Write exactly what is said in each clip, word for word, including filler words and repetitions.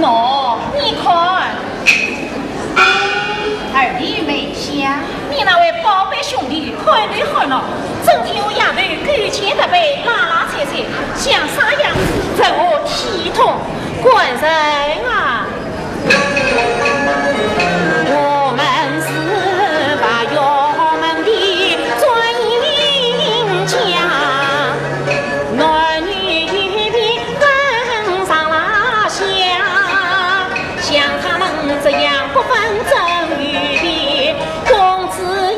喏，你看。二弟梅香，你那位宝贝兄弟看得好呢，真的有丫头勾肩搭背、拉拉扯扯，像啥样子？成何体统？官人啊！我们是把衙门的专家，男女一比分上拉下，像他们这样不分真与伪，公子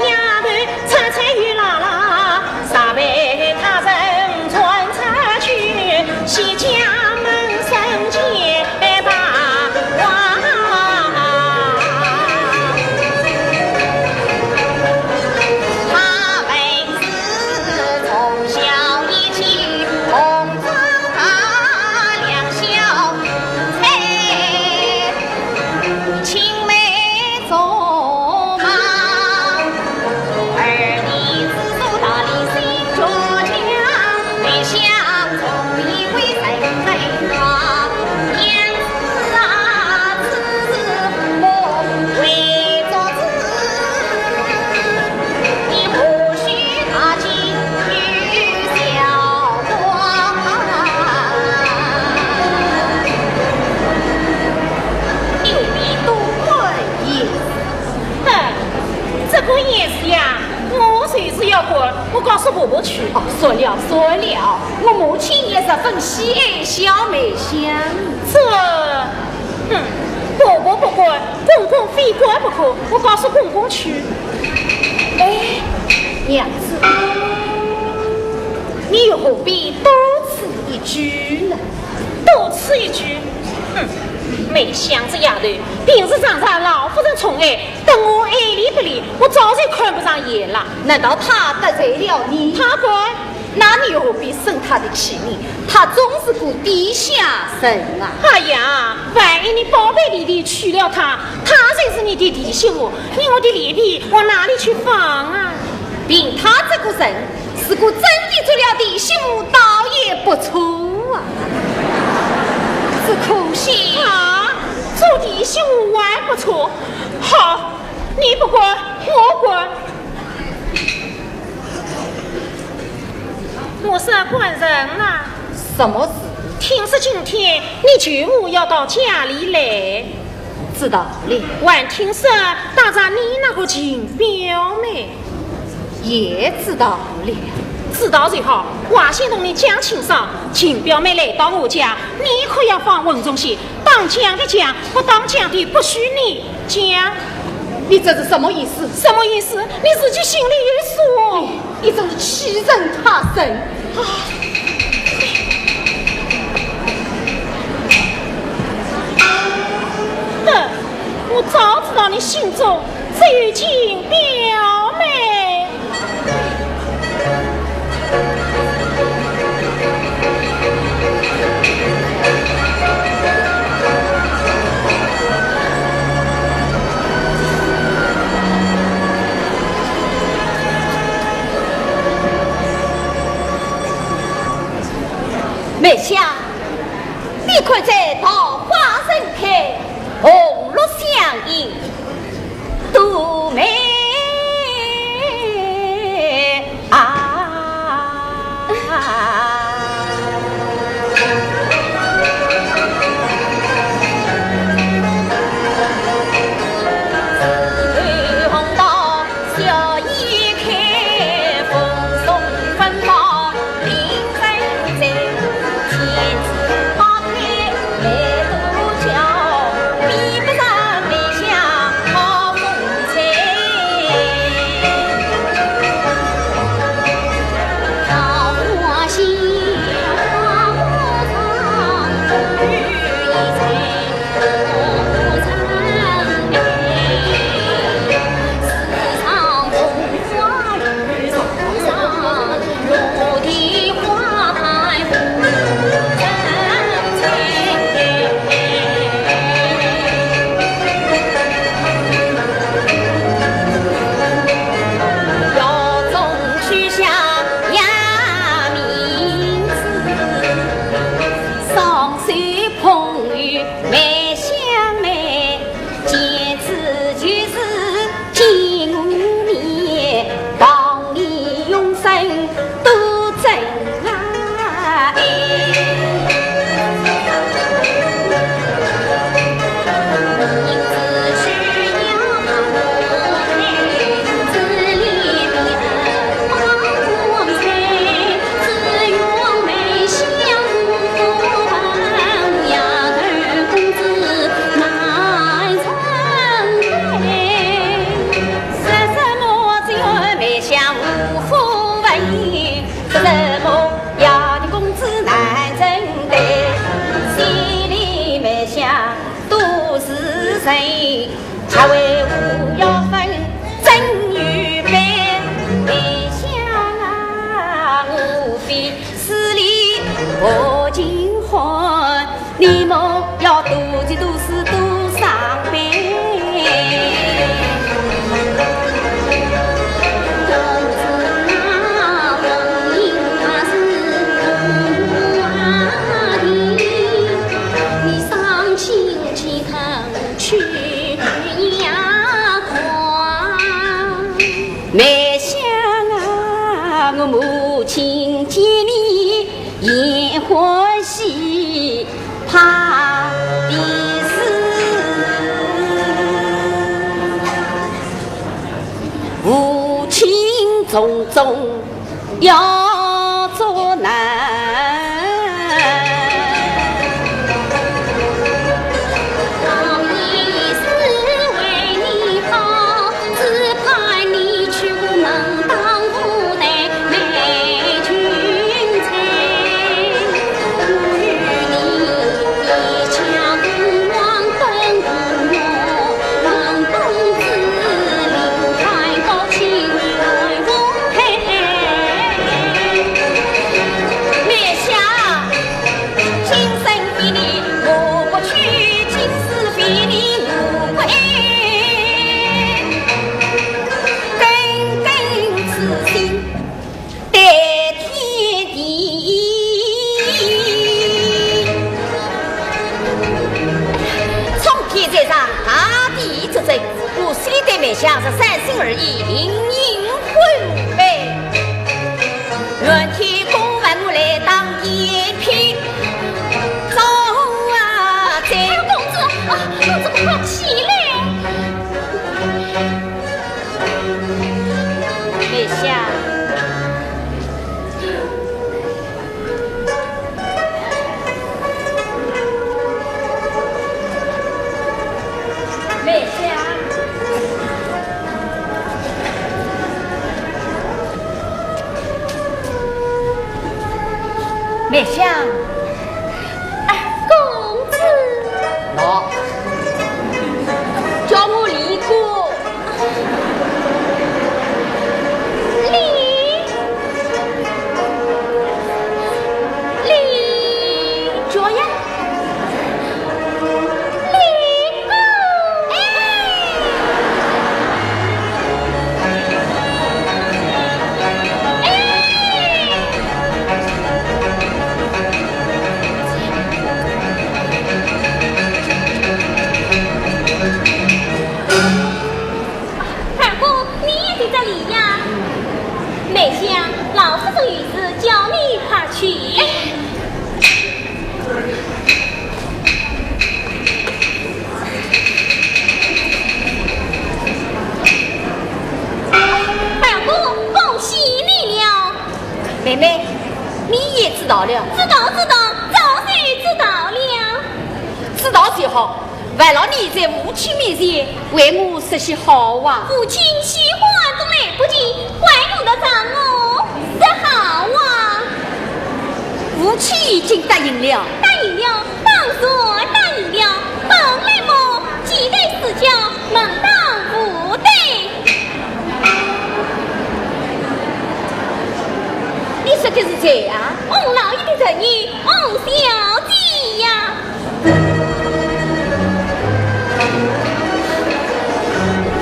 丫头 猜猜与拉拉，啥被他人传出去，西家门生结大患。他们是从小一起同桌的两小无猜。 青梅竹马，二弟子手大力心脚强，梅香总以为人才华，娘子啊，此事莫为作主，你何须大惊小怪？你何必多管闲事？ 哼，这个闲事呀，我就是要管，我告诉婆婆去。哦，算了，算了，我母亲也十分喜爱小梅香。这，哼，婆婆不管，公公非管不可，我告诉公公去。哎，娘子，你又何必多此一举呢？多此一举？哼，梅香这丫头，平时常常老夫人宠爱， 等我爱理不理，我早就看不上眼了。难道她得罪了你？她敢？那你又何必生她的气呢？她总是个地下人啊。哎呀，万一你宝贝弟弟娶了她，她就是你的弟媳妇，你我的脸皮往哪里去放啊？凭她这个人，如果真的做了弟媳妇，倒也不错啊。只可惜啊，做弟媳妇还不错。好， 你不管，我管。我说官人呐，什么事？听说今天你舅母要到家里来。知道了。还听说带着你那个亲表妹。也知道了。知道就好，我先同你讲清爽，亲表妹来到我家，你可要放稳重些，当讲的讲，不当讲的不许你 讲，你这是什么意思？什么意思？你自己心里有数。你，你真是欺人太甚！啊！哼，我早知道你心中只有亲表妹。 梅香，你看这桃花盛开，红落香盈，多美欢喜怕的是无情种种要作难。从天而降，大地之尊，我虽对梅香是三心二意，灵应魂飞。愿天公万物来当天平，走啊，走。哎呀，公子，啊，公子快起来！梅香。 梅香，梅香。啊，公子。喏，叫我李姑。 李，李，叫呀，李姑。哎。 二姑，你也在这里呀？梅香，老夫人有事叫你快去。二姑，恭喜你了。妹妹，你也知道了？知道，知道，早就知道了。知道就好。 烦劳你在父亲面前为我说些好话。父亲喜欢都来不及，还用得着我说好话？父亲已经答应了。答应了，当然答应了。本来么，期待赐教，门当户对。你说的是谁啊？翁老爷的侄女，翁小姐呀。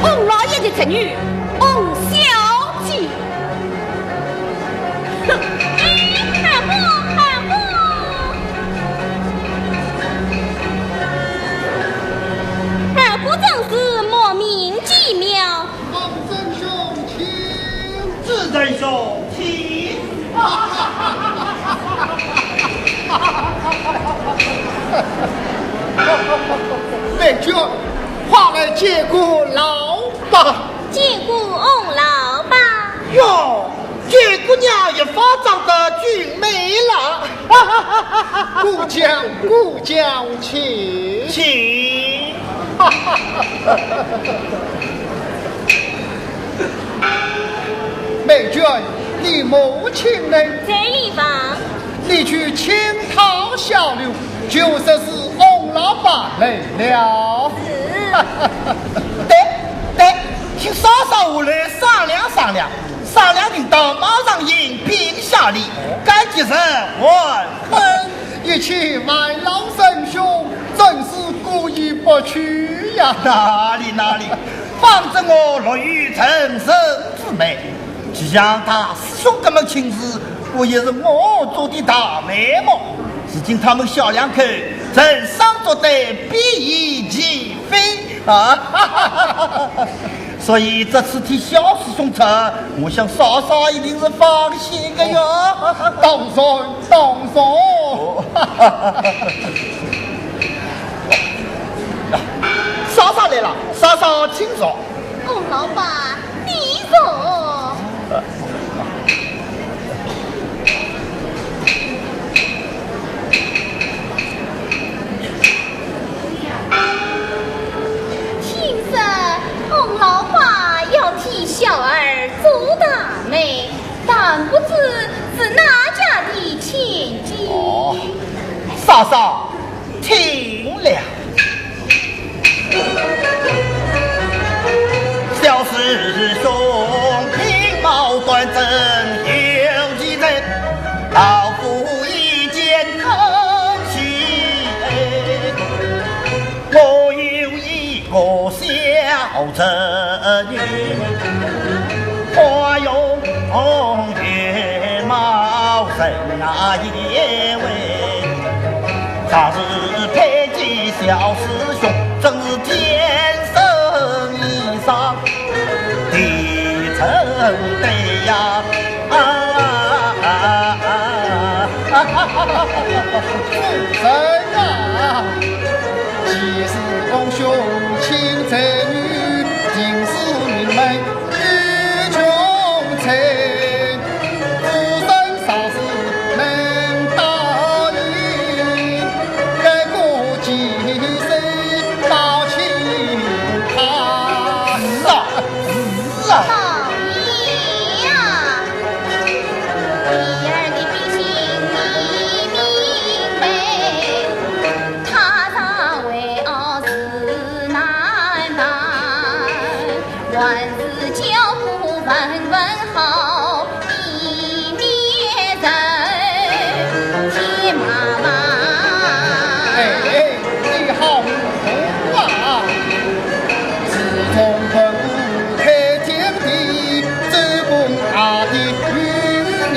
翁老爷的侄女，翁小姐。哎，二姑，二姑。二姑真是莫名其妙。 方正兄，请。子正兄，请。美娟，快来见过老伯。见过翁老伯。哟，见姑娘一发长得俊美了。 过奖，过奖，请。请。美娟，你母亲呢？在里房。你去请她下楼，就说是翁老伯来了。是。对，对，请嫂嫂下来商量商量。 商量定当，马上迎宾下礼，赶集人完婚。一切烦劳仁兄，真是过意不去呀。哪里哪里，方正我乐于成人之美，既然他师兄搿门亲事，我也是我做的大媒么。如今他们小两口成双作对，比翼齐飞啊！ 所以这次替小师兄出，我想嫂嫂一定是放心的哟。当然，当然。嫂嫂来了，嫂嫂请坐。哦，老伯，你坐。听说洪老伯要替小儿做大媒，但不知是哪家的千金。哦，嫂嫂，听了。小师兄品貌端正有其人，老夫一见可喜。我有一个小侄女，花容月貌人啊也为，她是配给小师兄，真是天生一双。 的成对呀。啊，夫人啊，既是公兄亲侄女，定是名门女中才。 夫人若是能答应，改过几岁报亲她。是啊，是啊。老爷呀，女儿的品行你明白，她尚未袄是男男。 还是教个文文好，避免人添麻烦。哎，你好糊涂啊！自从文武开天地，周公大帝有名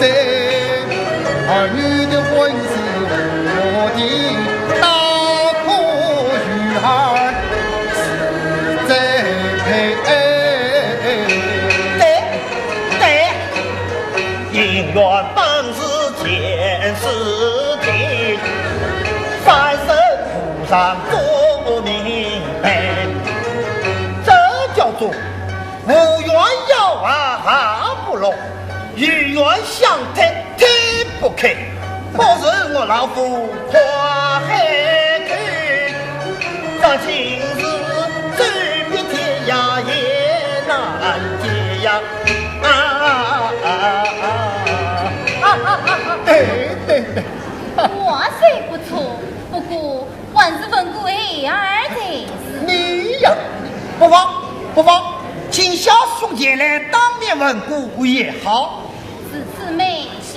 在。 儿女的婚事我定，大可与儿是再配。对，对，姻缘本是前世定，三生无常做明白。这叫做无冤要啊合不拢，有冤相推 推不开，不是我老夫跨海口，这情事走遍天涯也难解呀！啊啊啊啊啊！对对对，话虽不错，不过 还是问过孩儿才是。你呀，不妨，不妨，请小兄前来当面问过也好。如此，梅香。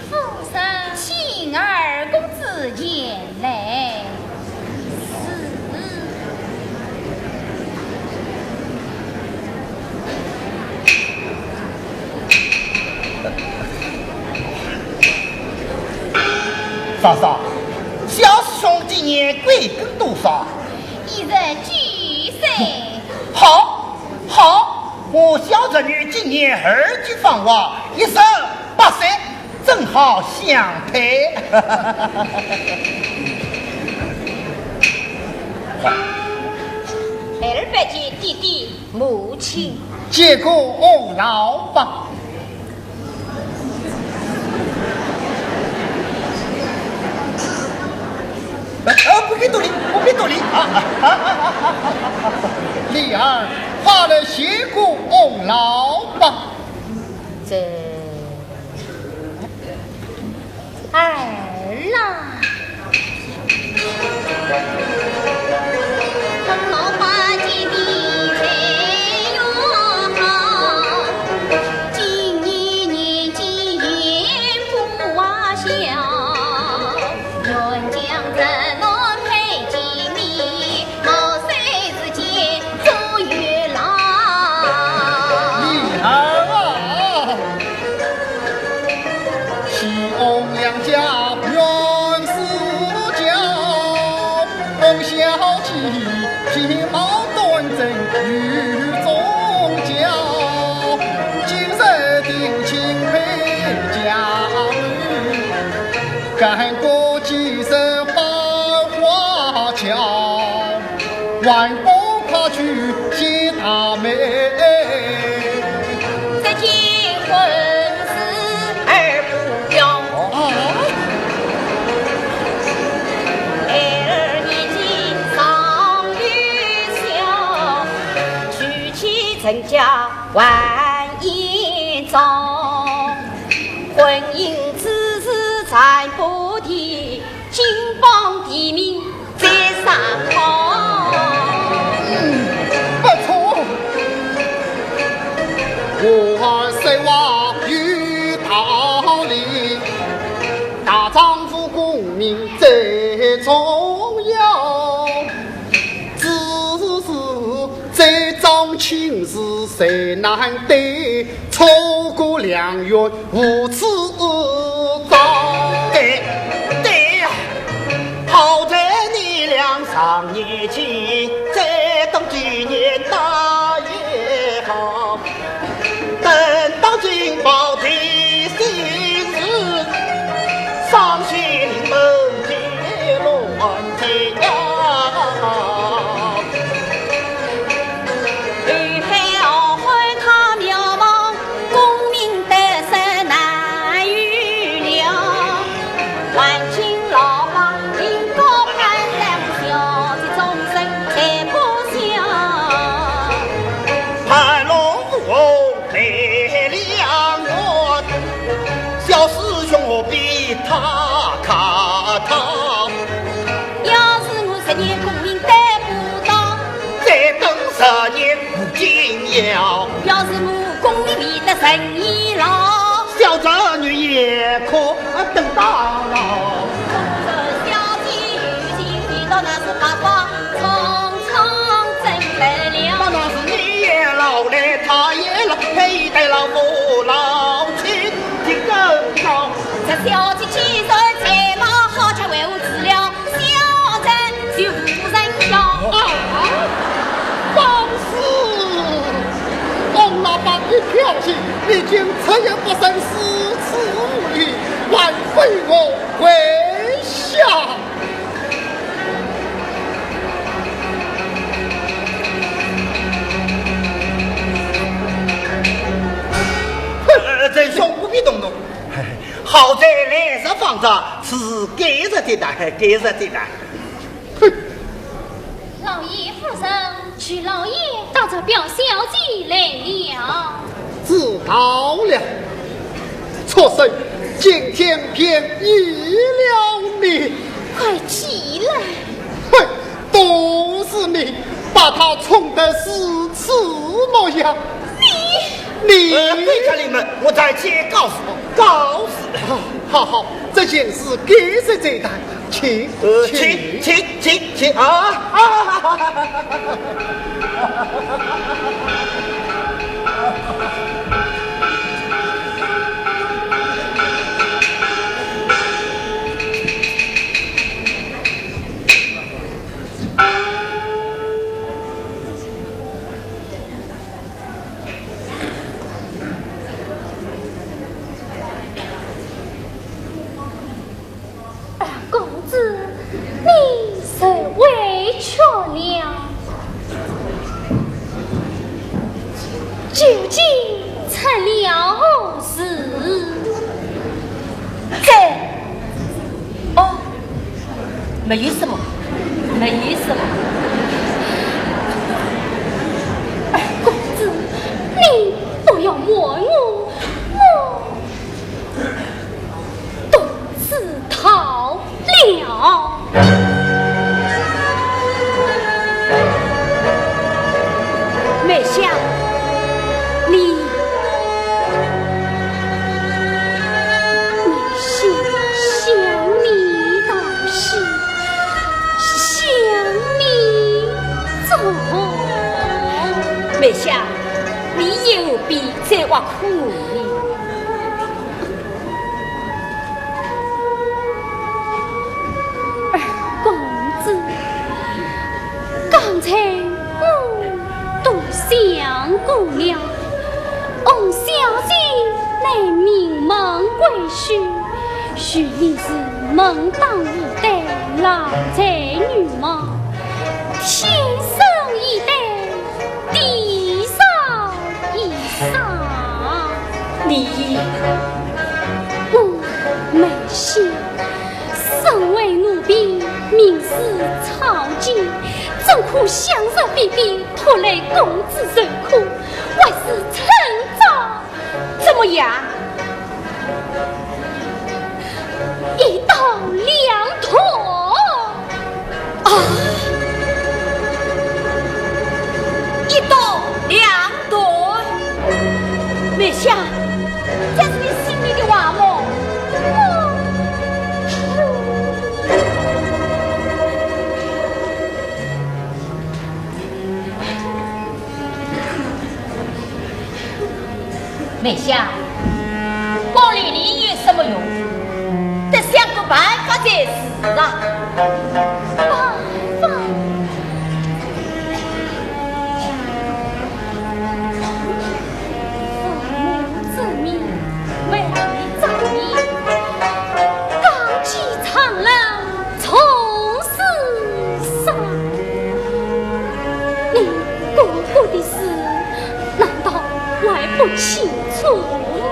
夫人。请二公子前来。是。 嫂嫂，小兄今年贵庚多少？一十九岁。好，好，我小侄女今年二级芳华，一十八岁，正好相配。二伯见爹爹母亲。见过洪老伯。 呃，不必多礼，不必多礼啊！啊，啊，啊，啊，啊。李二，快来谢过洪老伯。这 儿啊。老伯见你才学好，今年年纪也不小，愿将这男配给你， 毛遂自荐做月郎。李二啊，西翁两家原是交，我赶过几声百花桥，还不快去见大妹？这金婚事儿不表，啊？孩儿年纪尚幼小，娶妻成家 还一桩，婚姻之事暂不提，金榜题名再商讨。嗯，不错。话虽话有道理，大丈夫功名最重要。 只是这桩亲事谁难对，错过良缘无处找。对，对呀，好在你俩上年纪，再等几年那也好。 等到金榜题名时，伤心临门天乱地呀。后海傲寒他渺茫，功名得失难预料。还请老伯临高攀谈，小姐终身才不小。攀龙附凤 没良缘，小师兄何必他他他？要是我十年功名得不到，再等十年无紧要。要是我功名未得人已老，小侄女也可等到老。小姐有情未到，那是白发 匆匆走得了。那那是你也老来，他也老，配一对老夫老妻，挺更好。这小姐既然才貌好，才为我治了，小人就无人要。啊，方师，翁老伯一条心，你竟出言不慎，四次无礼，还非我跪下。 呃，仁兄不必动怒，好在来日方长，此事改日再谈，改日再谈。哼，老爷夫人， 许老爷，打着表小姐来了。知道了，畜生，今天便依了你。快起来。哼，都是你把她宠得如此模样。你，你，呃，对着你们，我再去告诉，告诉。啊，好好，这件事改日再谈。 请，呃，请，请，请，请，请啊！公子，你受委屈了。究竟出了何事？这，哦，没有什么，没有什么。哎，公子，你不要瞒我，我 独自逃了。梅香，你，梅香，想你到死，想你终。梅香，你也何必再挖苦我呢？ 公子，刚才我都想过了，翁小姐乃名门贵婿，许你是门当户对，郎才女貌，天生一对，地上一双。你……我梅香，身为奴婢，名如草芥，怎可享受卑鄙，拖累公子受苦，还是趁早……怎么样？ 一刀两断。啊！一刀两断？梅香，这是你心里的话么？梅香，光理你有什么用？得想个办法才是啊。办法？父母之命，为你着迷，刚继长乐 从世上，你哥哥的事，难道还不清楚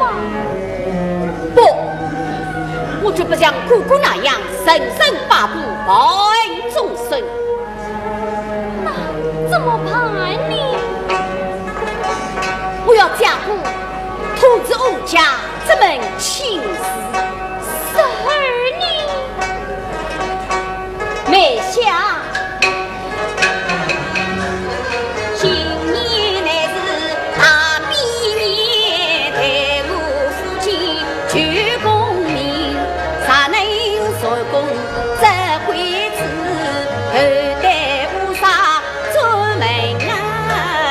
吗？不，我绝不像哥哥那样人人摆布，忘恩负义。那怎么办呢？我要嫁个统治我家 这门亲事。侄儿呢？梅香。今年乃是大比年，待我父亲求功名，若能成功，这回子后代无啥 做门啊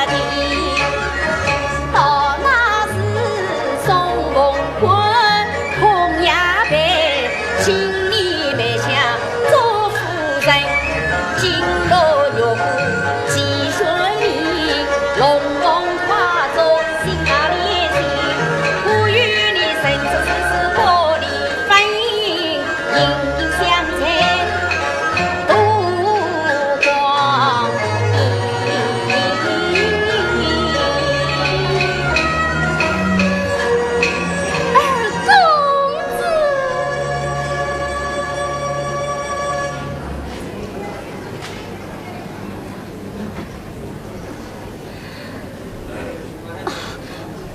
的，到那时送凤冠，红霞帔，请你梅香做夫人，金罗玉鼓齐全礼，龙凤花烛心啊连心，我与你成亲是不离分。 啊，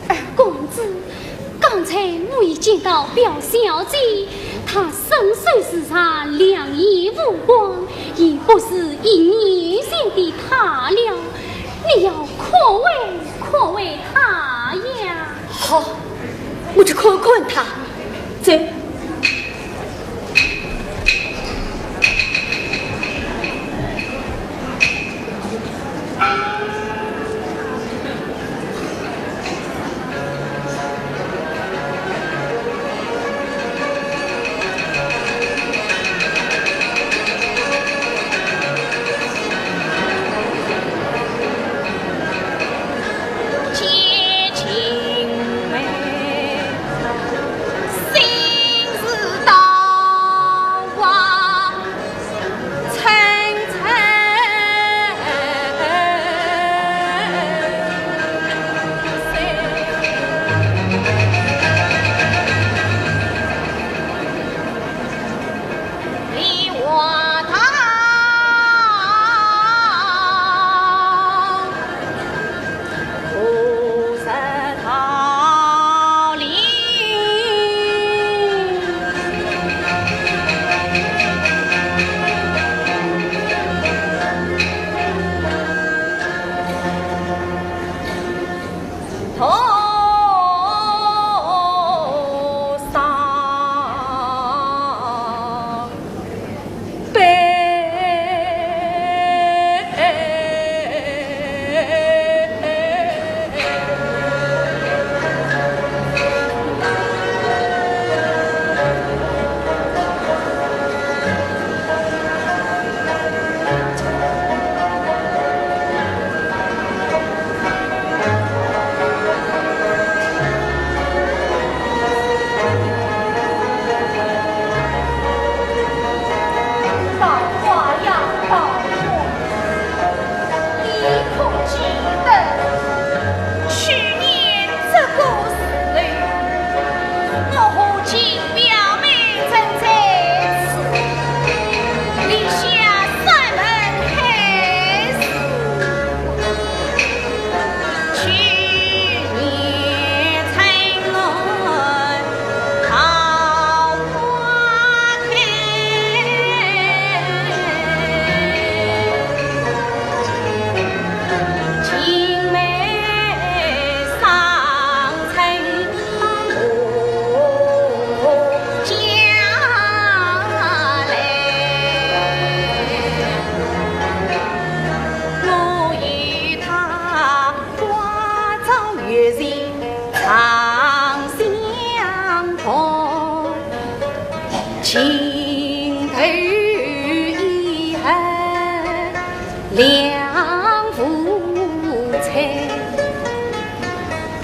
二公子，刚才我已见到表小姐，她身手如茶，两眼无光，已不是一年前的她了。你要宽慰宽慰她呀。好，我去看看她。走。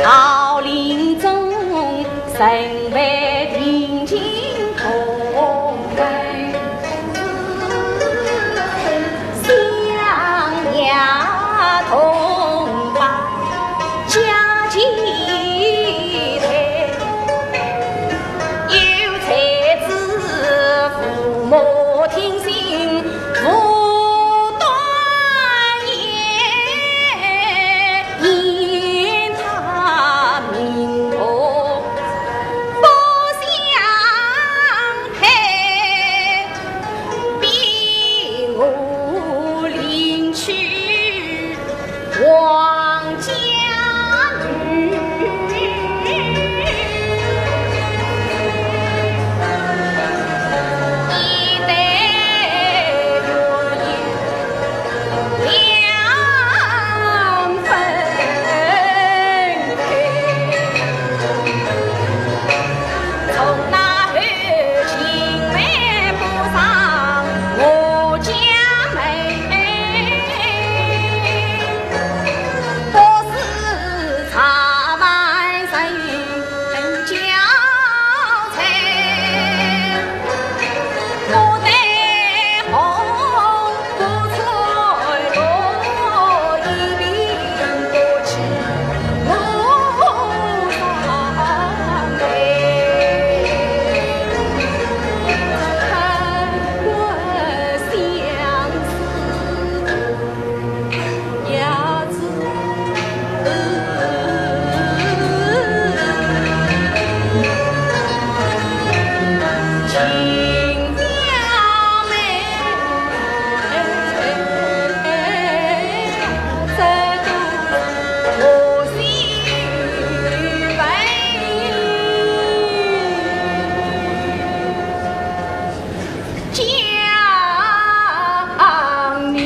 桃林中，身为定情同根，相爷同胞家祭台。有才子父母听信，无端言。 因他命我不相配，逼我另娶王家女。一对鸳鸯 两分开。从那后情妹不上我家门，不是茶饭人 交陪，我对红不睬，我一病不起，我伤悲。恨我相思 讲你。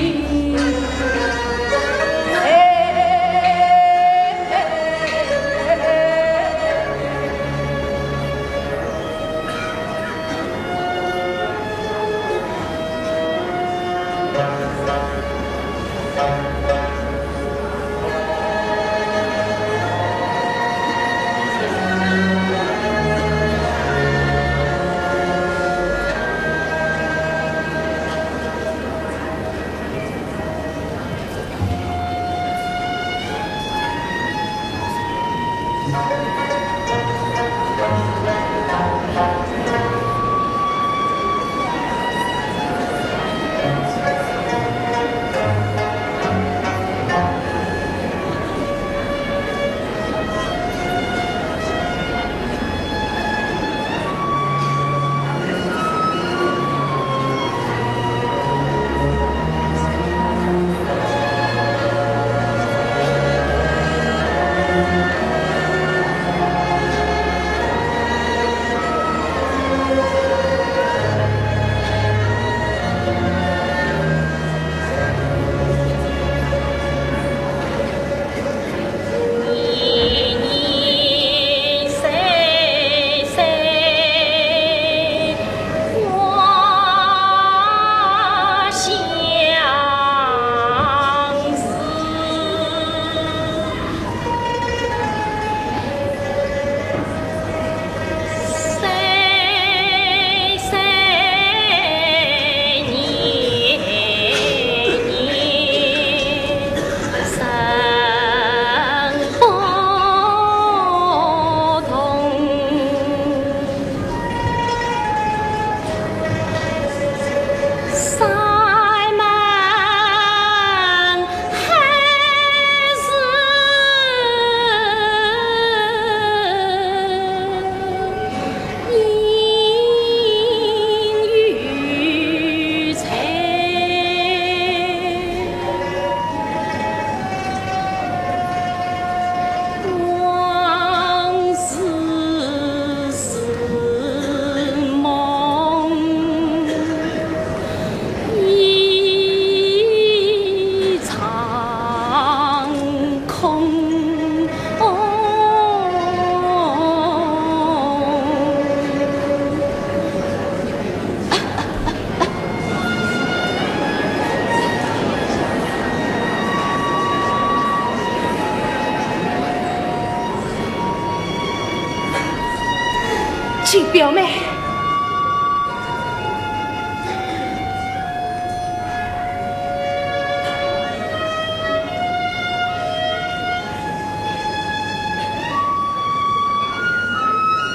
亲表妹，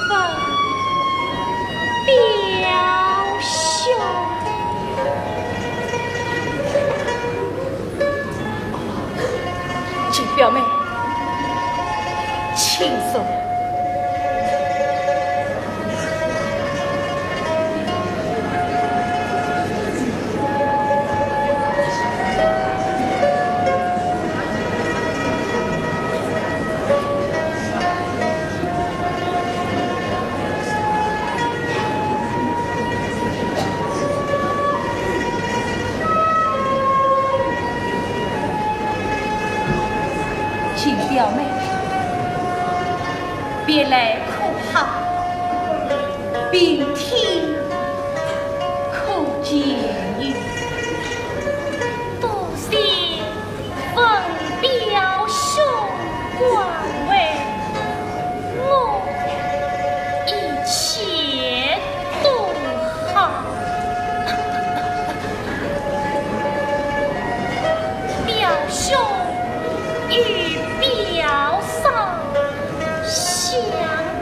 问表兄。 亲表妹，请坐。亲表妹，别来可好？病体可见愈？多谢 问表兄关怀，我一切都好。表兄与表嫂相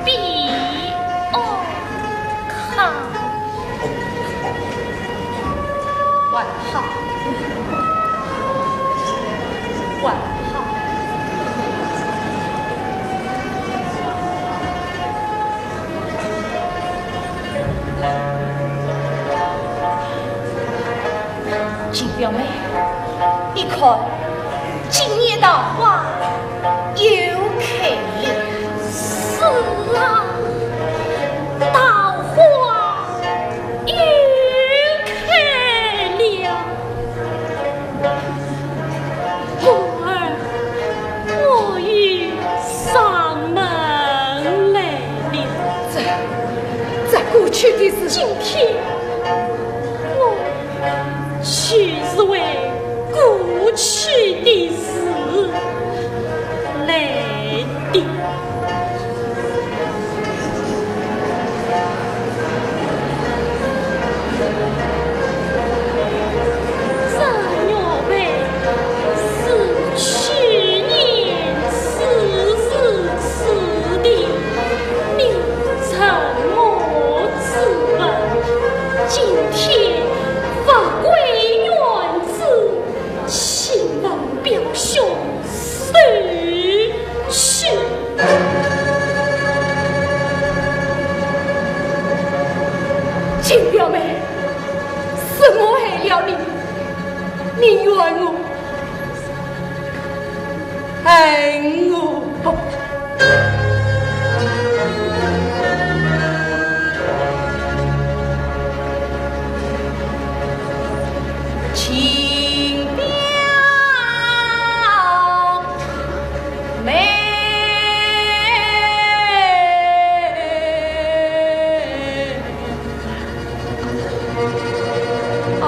比，哦，看 还好，还好。亲表妹，你看，今年桃花又开了。是啊，桃花 又开了。我儿，我已上门来了。这，这过去的事。今天我就是为过去的事来的。 这玉佩是去年此时赐的，你承我之物，今天物归原主。 请问表兄收去。亲表妹，什么害了你？你怨我，恨我。亲表妹。啊。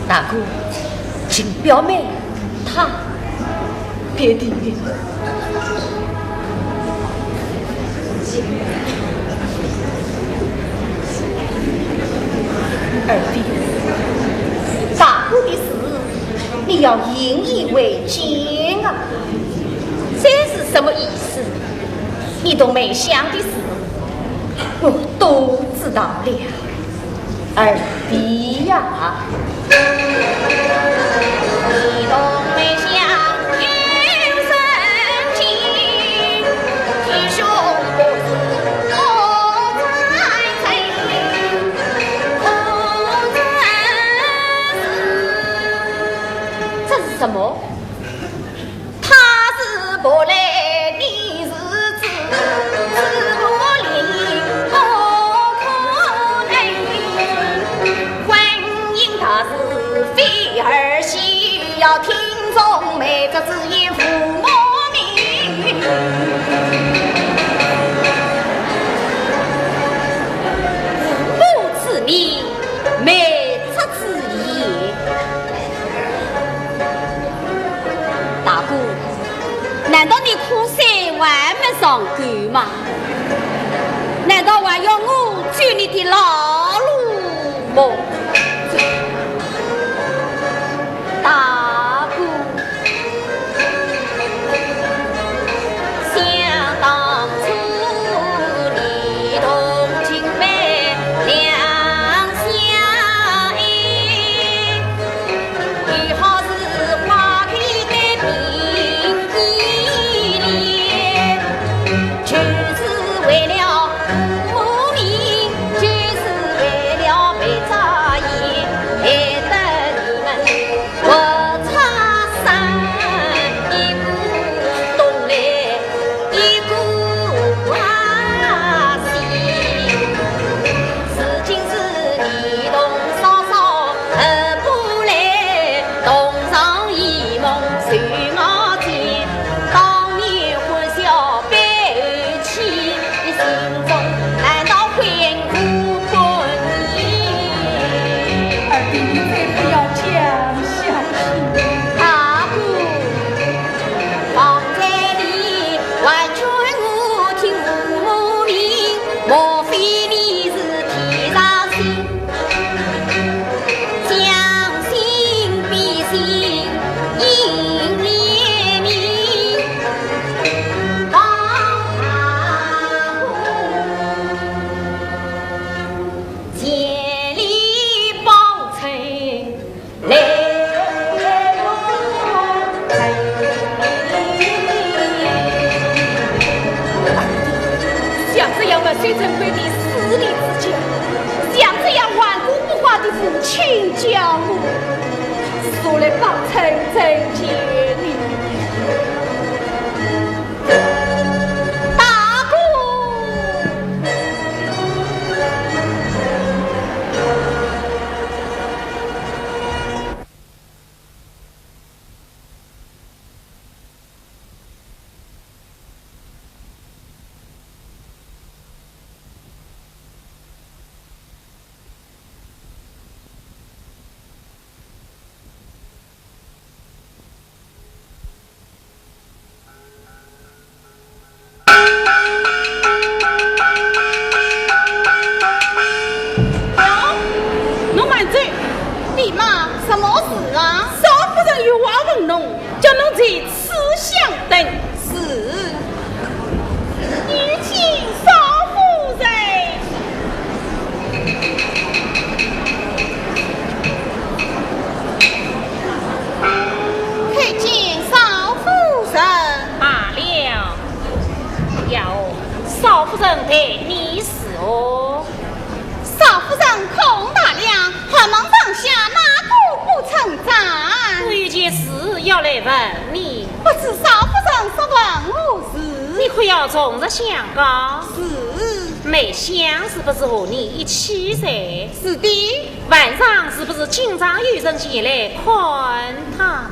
大哥，请表妹她别停留。二弟，大哥的事，你要引以为戒啊！这是什么意思？你同梅香的事，我都知道了。 二弟呀，你同梅香有深情，弟兄不是我在这里，可真是。这是什么？ 他是薄暮，你是纸，纸薄暮，我可能。婚姻大事，非儿戏，要听从媒妁之言，父母命。父母之命，媒妁之言。 大哥，难道你苦水还没尝够吗？难道还要我走你的老路么？大哥，想当初你同情妹两相爱， 你好似花开的苹果里，就是为了父母名，就是为了媒妁之言，害得你们不出山，一个东来，一个西。 如今是你同嫂嫂合不来，同床异梦随我见。当年欢笑背后妻，你心中难道悔恨不已？二弟，你再不要讲下去。大哥，方才你还劝我听父母命， 莫非你是天上星，将心比心，应怜悯。望大哥千里保佑。 像这样墨守成规的势利之家，像这样顽固不化的父亲家，我素来不曾成全你。大哥。 哟，侬慢走。你嘛，什么事啊？少夫人有话问侬，叫侬在此相等。是。有请少夫人。 参见少夫人。罢了。哟，少夫人待你如何？少夫人可大量，寒门上下哪个不称赞？我有件事要来问你。不知少夫人所问何事？你可要从实相告。是。 梅香是不是和你一起睡？是的。晚上是不是经常有人前来看她？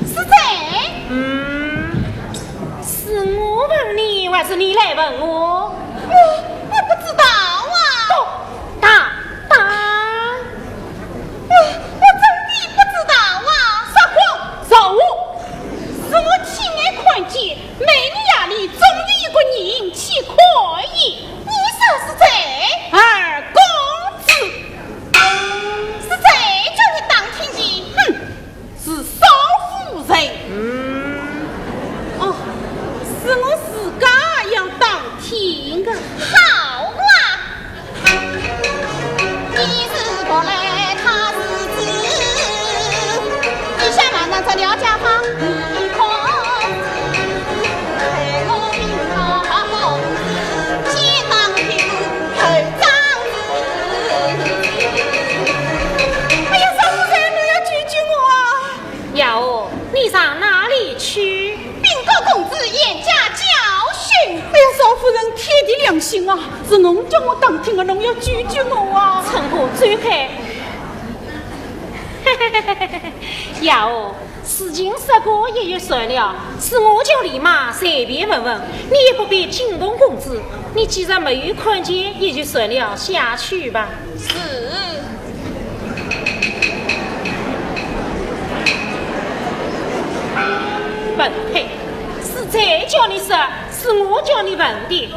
是的。嗯，是我问你，还是你来问我？我，我不知道啊。大胆！行啊，是侬叫我打听的，侬要救救我啊！春花，走开！呀哦，事情说过也就算了，是我叫你嘛，随便问问，你也不必惊动公子。你既然没有看见，也就算了，下去吧。是。笨胚，是谁叫你说？ 是我叫你问的。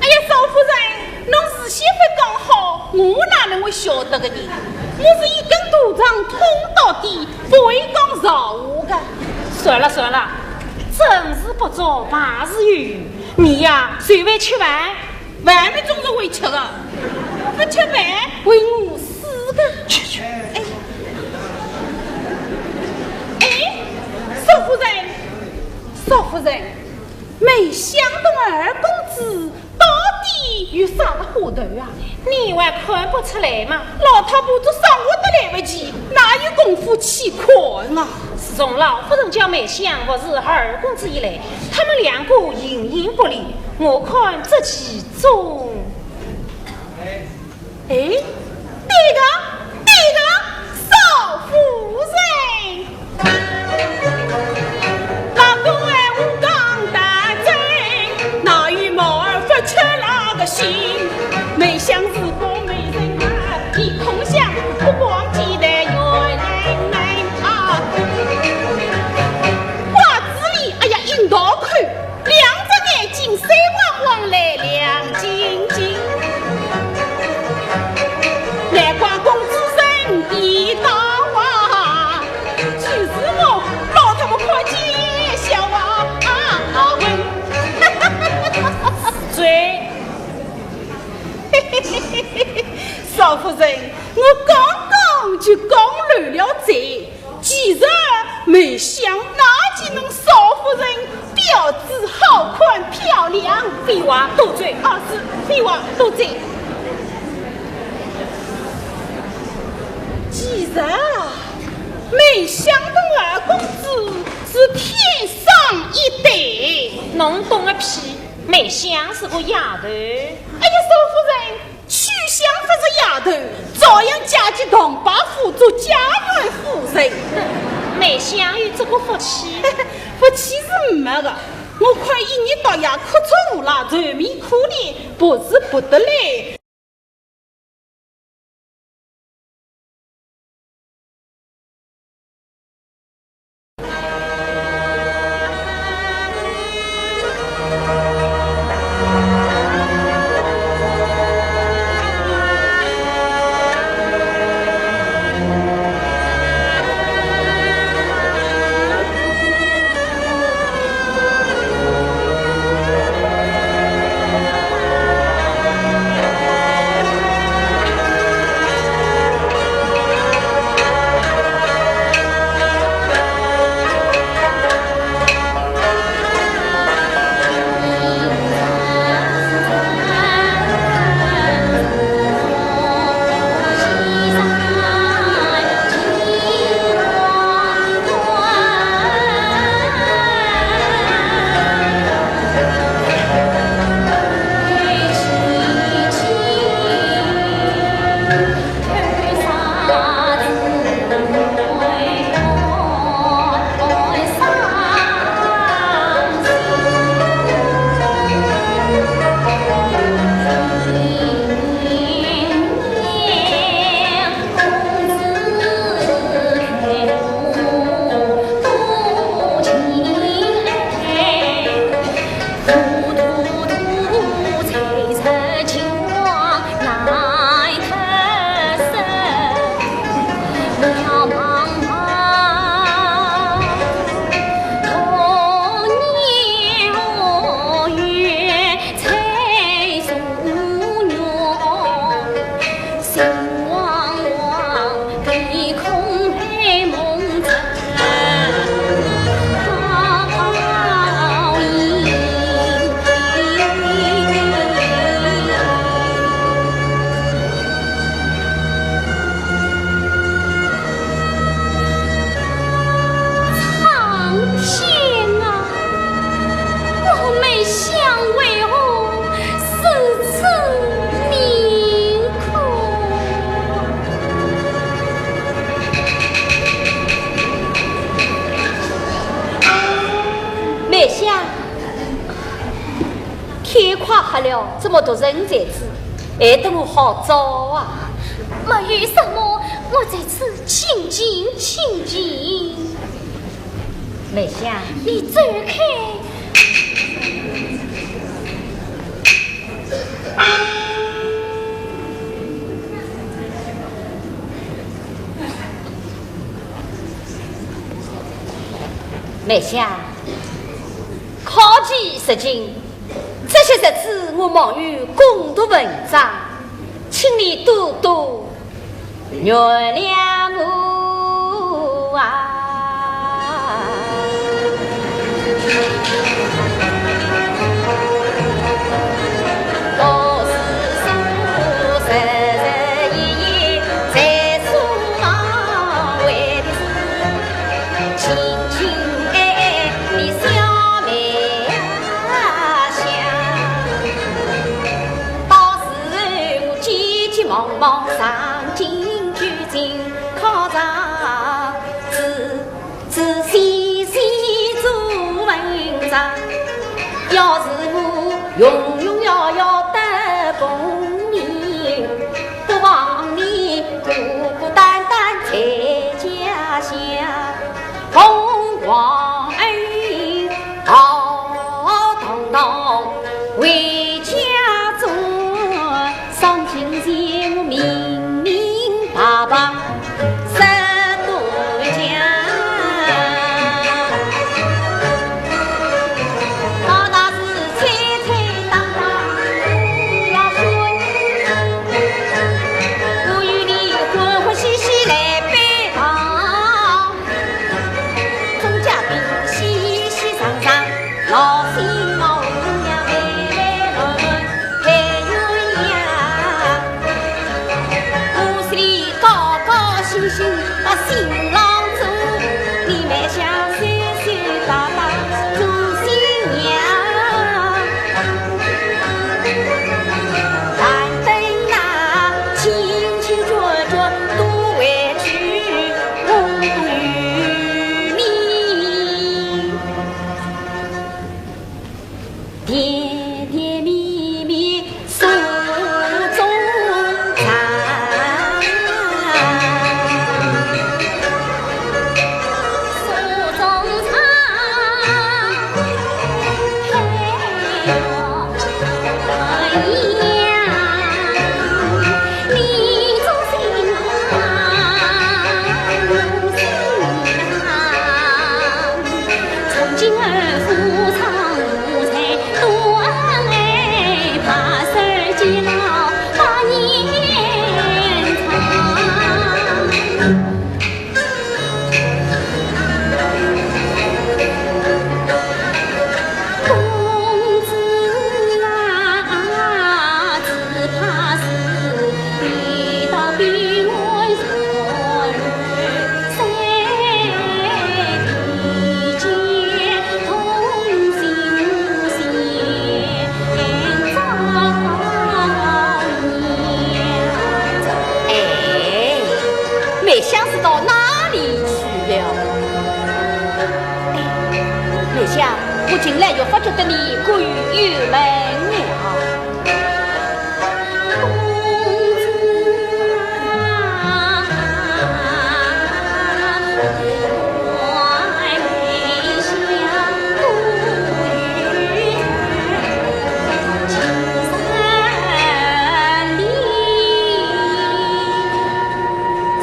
哎呀，少夫人，侬事先勿讲好，我哪能会晓得个呢？我是一根大肠通到底，勿会讲造话个。算了算了，成事不足，败事有余。你呀，随便吃饭。饭么总是会吃个，勿吃饭会饿死个。去去。哎，哎，少夫人，少夫人， 梅香同二公子到底有啥个花头啊？你还看不出来吗？老太婆做生活都来不及，哪有功夫去看啊？自从老夫人叫梅香服侍二公子以来，他们两个形影不离，我看这其中 哎，对个，对个，少夫人。那个闲话讲得真，哪有猫儿不吃那个腥？梅香是个美人啊，你空想不忘记的原来啊。瓜子里，哎呀，一道口。 两只眼睛水汪汪来亮晶晶。难怪公子人地道啊，就是我老太婆看见笑话啊，啊，问。嘴。少夫人，我刚刚就讲漏了嘴。 既然梅香那件能少夫人标致好看漂亮。废话多嘴。啊，是，废话多嘴。既然梅香同二公子是天生一对，侬懂个屁！梅香是个丫头。哎呀，少夫人， 秋香勿是丫头，照样嫁进唐伯虎做贾府夫人。梅香有这个福气。福气是没个，我看一日到夜哭出乌拉，愁眉苦脸，不是不得了。好了，这么多人在此，还等我好走啊？没有什么，我在此静静静静。梅香，你走开。梅香，考究实情， 这些日子我忙于攻读文章，请你多多原谅我啊。哎，梅香是到哪里去了？哎，梅香，我近来越发觉得你过于忧闷了。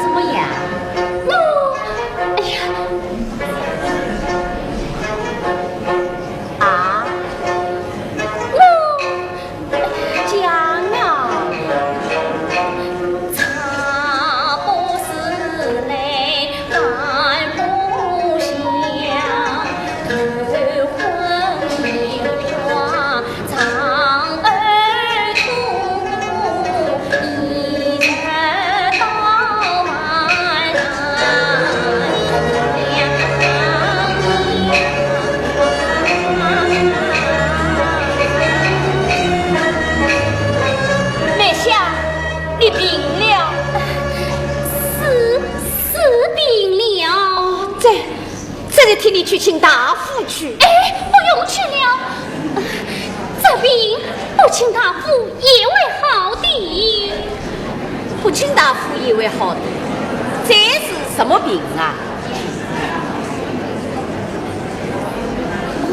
怎么样？我，哎呀，啊，我 讲啊。梅香，你病了？是，是病了。哦，这，这就替你去请大夫去。哎，不用去了。这这病不请大夫也会好的。不请大夫也会好的，这是什么病啊？哦，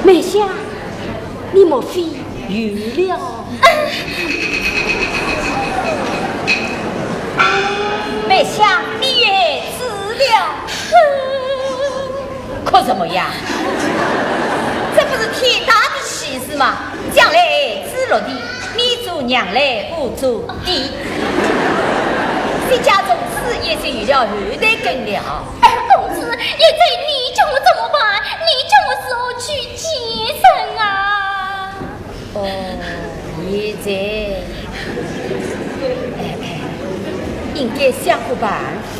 梅香，你莫非有了？梅香，你也死了。 哭什么呀？这不是天大的喜事吗？将来儿子落地，你做娘来我做爹。这家从此也是有了后代根了。哎，公子，现在你叫我怎么办？你叫我如何去见人啊？哦，现在，哎，哎，应该想个办法。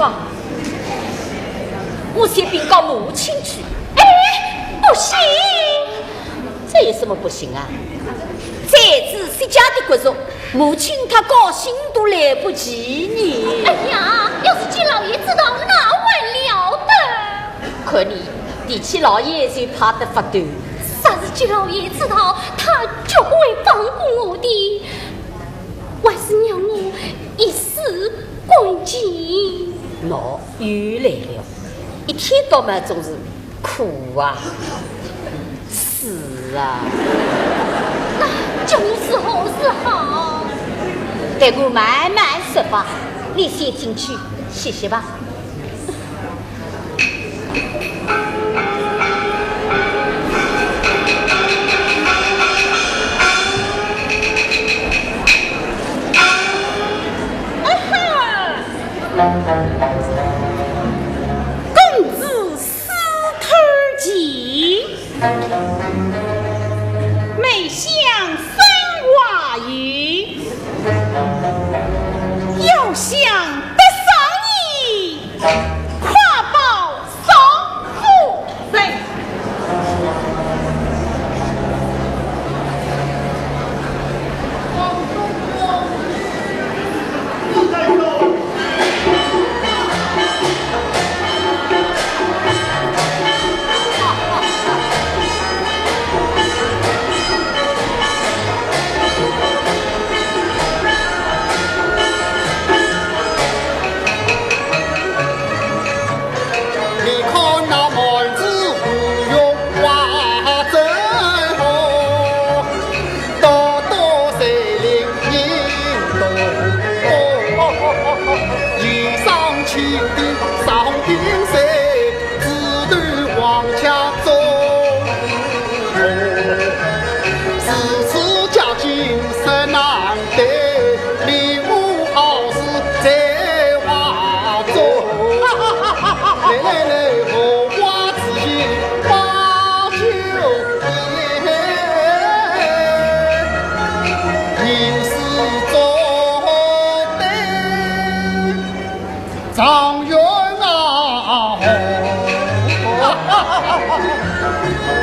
我先禀告母亲去。哎，不行！这有什么不行啊？这是世家的骨肉，母亲她高兴都来不及呢。哎呀，要是季老爷知道，那完了得。看你，提起老爷就怕得发抖。若是季老爷知道，他绝不会放过我的。 还是让我一死干净。喏，又来了，一天到晚总是苦啊，死啊。那叫我如何是好？待我慢慢说吧，你先进去歇歇吧。 公子梳头髻，梅香生花语，要想得赏你， 快报上夫人。状元啊，吼！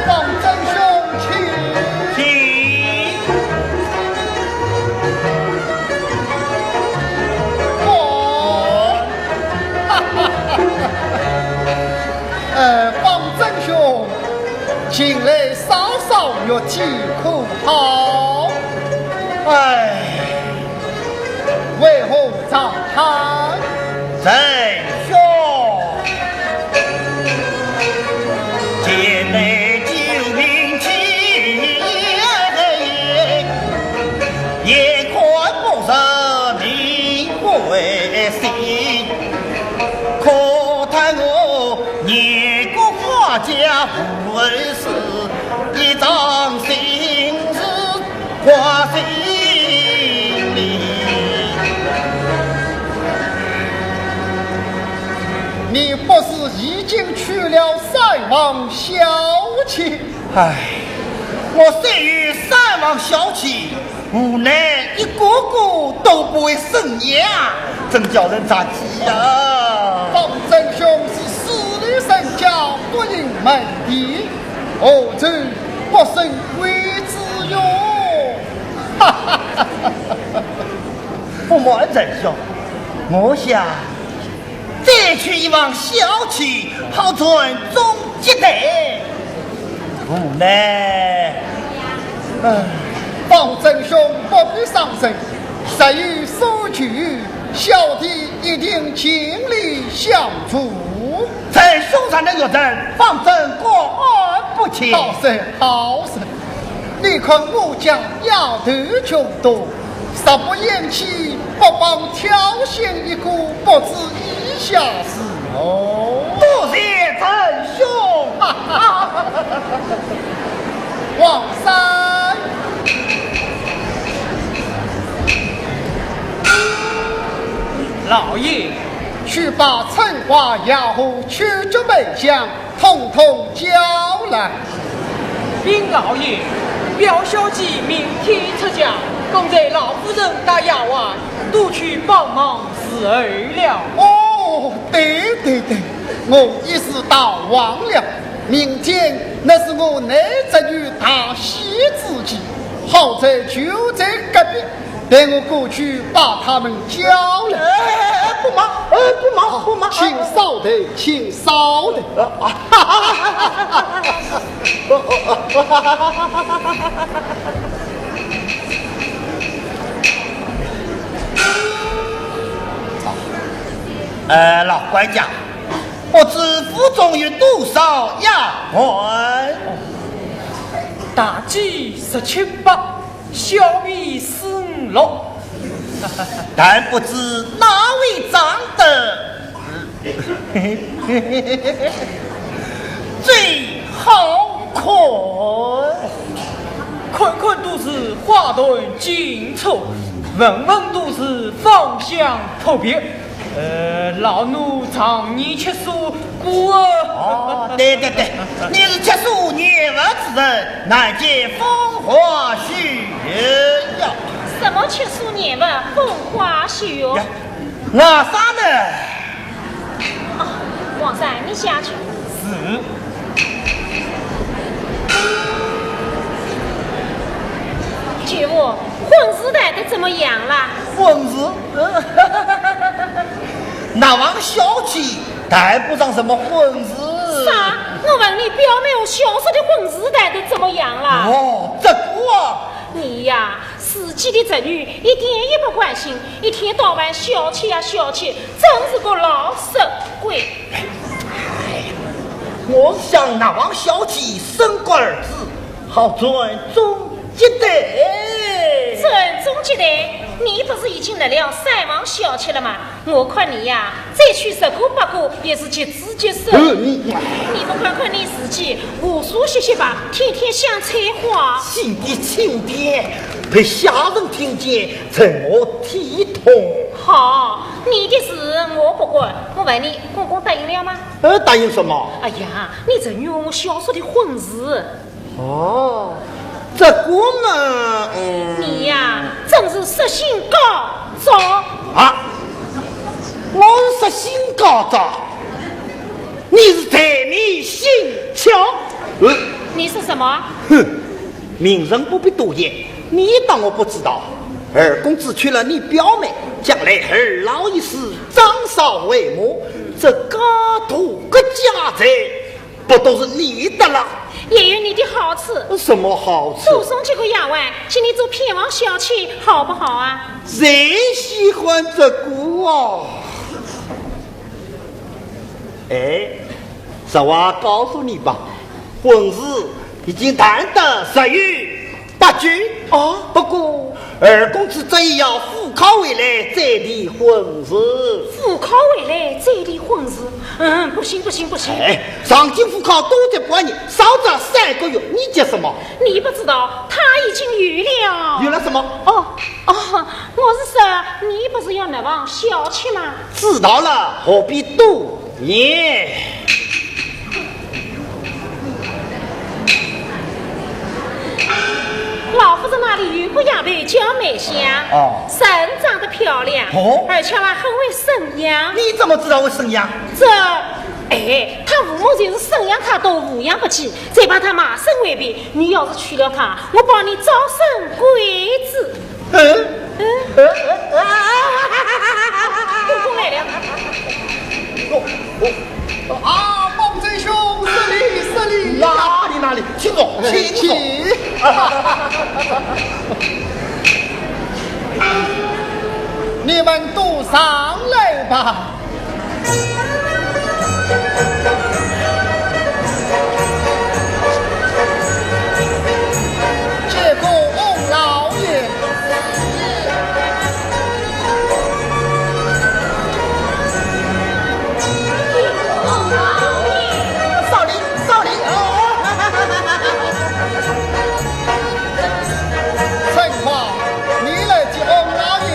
方正兄，请。请。哦。呃，方正兄，近来稍稍月气可好？哎。 为何长叹？仁兄，前来救命去，眼看不仁命归西，可叹我年过花甲无人事，一桩心事 挂心里。你不是已经娶了三房小姐？唉，我虽有三房小姐，无奈一个个都不会生养，真叫人着急呀。方正兄是势利身家，不应门第，何愁 不生贵子哟。哈哈哈哈哈！不瞒仁兄，我想再娶一房小姐，好传宗接代。无奈哎，方正兄不必伤心，日后所求，小弟一定尽力相助。在兄长的约定，方正过意不去。好哉，好哉，你看我家丫头众多， 若不嫌弃，不妨挑选一个，不知意下如何？多谢陈兄。王三。老爷。去把春花、雅荷、秋菊、梅香 统统叫来。禀老爷，表小姐明天出嫁，刚才老夫人搭丫鬟都去帮忙伺候了。哦，对对对，我一时大忘了。明天乃是我内侄女大喜之期，好在就在隔壁， 待我过去把他们叫来。哎，哎，哎，不忙，哎，不忙，不忙。请稍等，请稍等。啊，啊。呃，老管家，不知府中有多少丫鬟？大姐十七八， 小婢四五六。但不知哪位长得最好看？看看都是花团锦簇，问问都是芳香扑鼻。 呃，老奴常年吃素，故而……哦，对对对，你是吃素厌物之人，难见风花雪月呀。什么吃素厌物，风花雪月？呀，那啥呢？哦，王三，你下去。是。舅父，婚事谈得怎么样了？婚事？ 那王小姐谈不上什么婚事。啥？我问你，表妹和小叔的婚事谈得怎么样了？哦，这个啊。你呀，自己的侄女一点也不关心，一天到晚小妾呀小妾，真是个老色鬼。哎呀，我想那王小姐生个儿子，好传宗 接待。传宗接待？你不是已经立了三房小妾了吗？我看你呀，再娶十个八个也是极之极奢。呃，你……你不看看你自己，胡须雪雪白，天天想采花。轻点，轻点，被下人听见，成何体统？好，你的事我不管。我问你，公公答应了吗？呃，答应什么？哎呀，你侄女和小叔的婚事。 哦，这个嘛，嗯。你呀，真是色心高涨。啊？我是色心高涨？你是财迷心窍。呃。你是什么？哼，明人不必多言，你当我不知道。二公子娶了你表妹，将来二老一死，张少为母，这个大个家财 不都是你的了？也有你的好处。什么好处？多送几个丫鬟，请你做偏房小妾，好不好啊？谁喜欢这个啊？哎，实话告诉你吧，婚事已经谈得十有 八九。哦，不过二公子执意要赴考回来再提婚事。赴考回来再提婚事？嗯，不行，不行，不行。哎，上京赴考多则半年，少则三个月，你急什么？你不知道，他已经有了。有了什么？哦，哦，我是说，你不是要那房小妾吗？知道了，何必多 耶。老夫人那里有个丫头叫梅香，哦。人长得漂亮，哦。而且还很会审样。你怎么知道会审样？这，哎，她父母就是审样她都无样不起，再把她卖身为婢，你要是娶了她，我保你早生贵子。 嗯？嗯？公公来了。哦，哦，啊，方正兄，失礼，失礼。哪里，哪里，请坐，请坐。请。上来吧。见过翁老爷。少礼，少礼。哦。春花，你来 见翁老爷。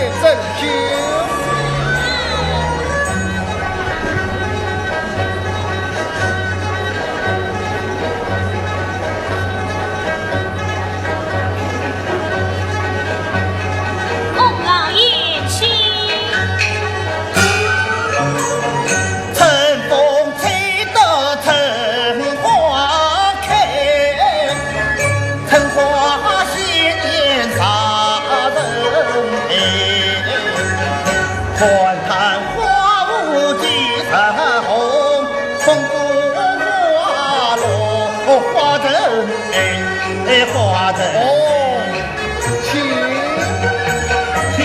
翁老爷请。春风吹得春花开， 春花鲜艳惹人爱，看看花无几时红，红过花落花人爱，花人。哦，请，请。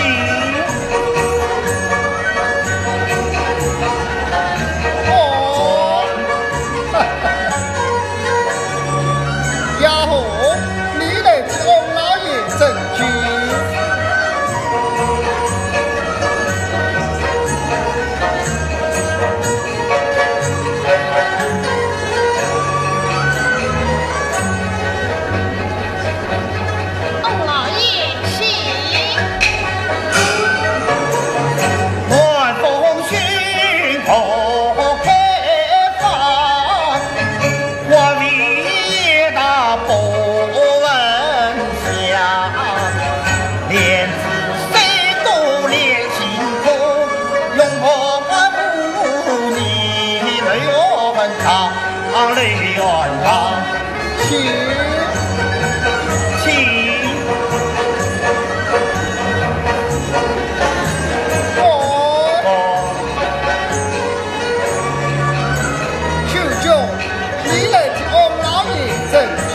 哦。 丫鬟，你来替翁老爷斟酒。翁老爷请。 请，请。哦。哦。 舅舅，你来替翁老爷斟酒。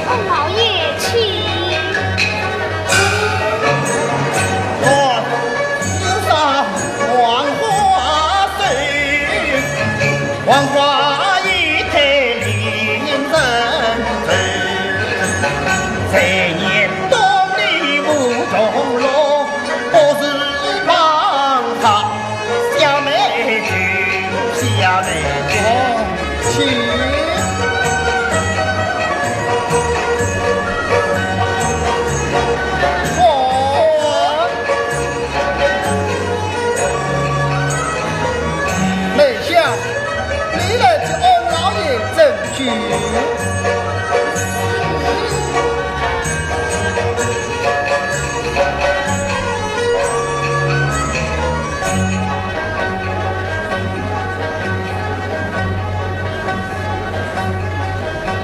翁老爷请。 请。哦。梅香，你来替翁老爷斟酒。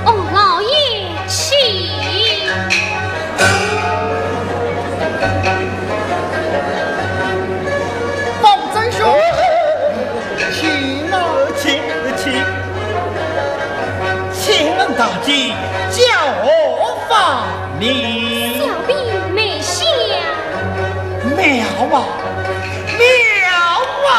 翁老爷请。方卿兄，请啊。请，请。请问大姐，叫何芳名？小婢梅香。妙啊， 妙啊！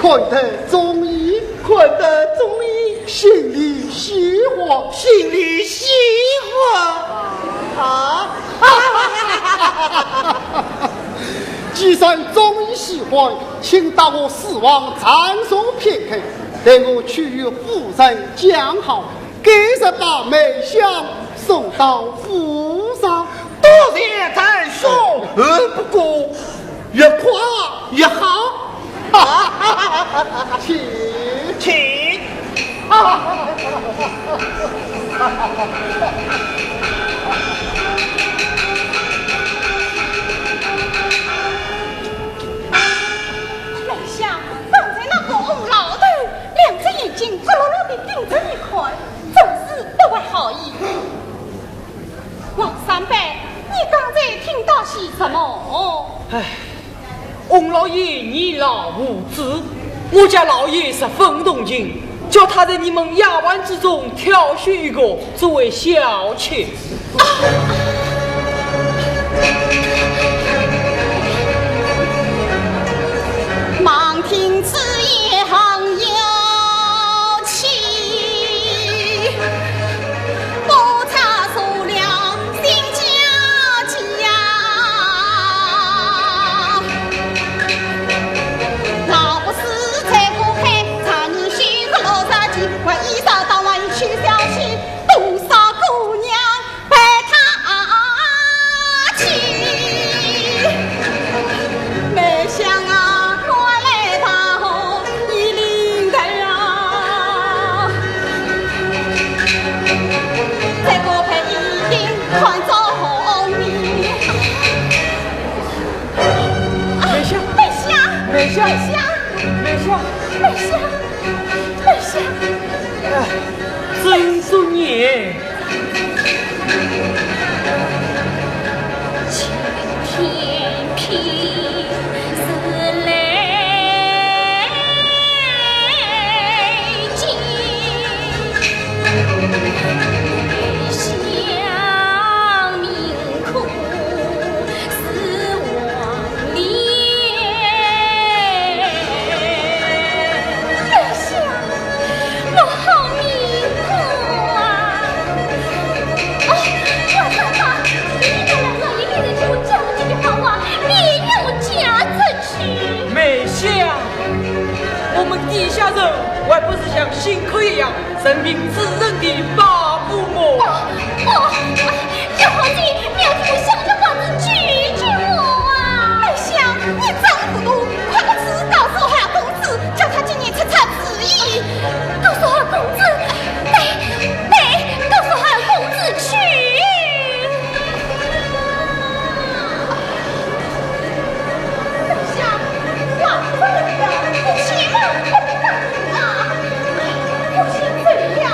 看得中意，看得中意，心里喜欢，心里喜欢啊！既然中意喜欢，请到我书房暂坐片刻，待我去与夫人讲好，改日把梅香送到府上。多谢prezes兄，呃，不过越快越好。请，请。梅香，刚才那个翁老头，两只眼睛直落落地盯着你看，真是不怀好意。王三伯，你刚才听到些什么？唉，翁老爷年老无子，我家老爷十分同情，叫他在你们丫鬟之中挑选一个作为小妾。梅香，梅香，梅香，梅香，梅香，梅香。哎，真是孽！梅香，我们地下人还不是像牲口一样，任凭主人的摆布吗？不，不，小姐，你要替我想想办法解救我啊！梅香，你真糊涂，快把此事告诉二公子，叫他今夜出出主意。告诉二公子？对，对，告诉二公子去。梅香，你千万不能啊！梅香，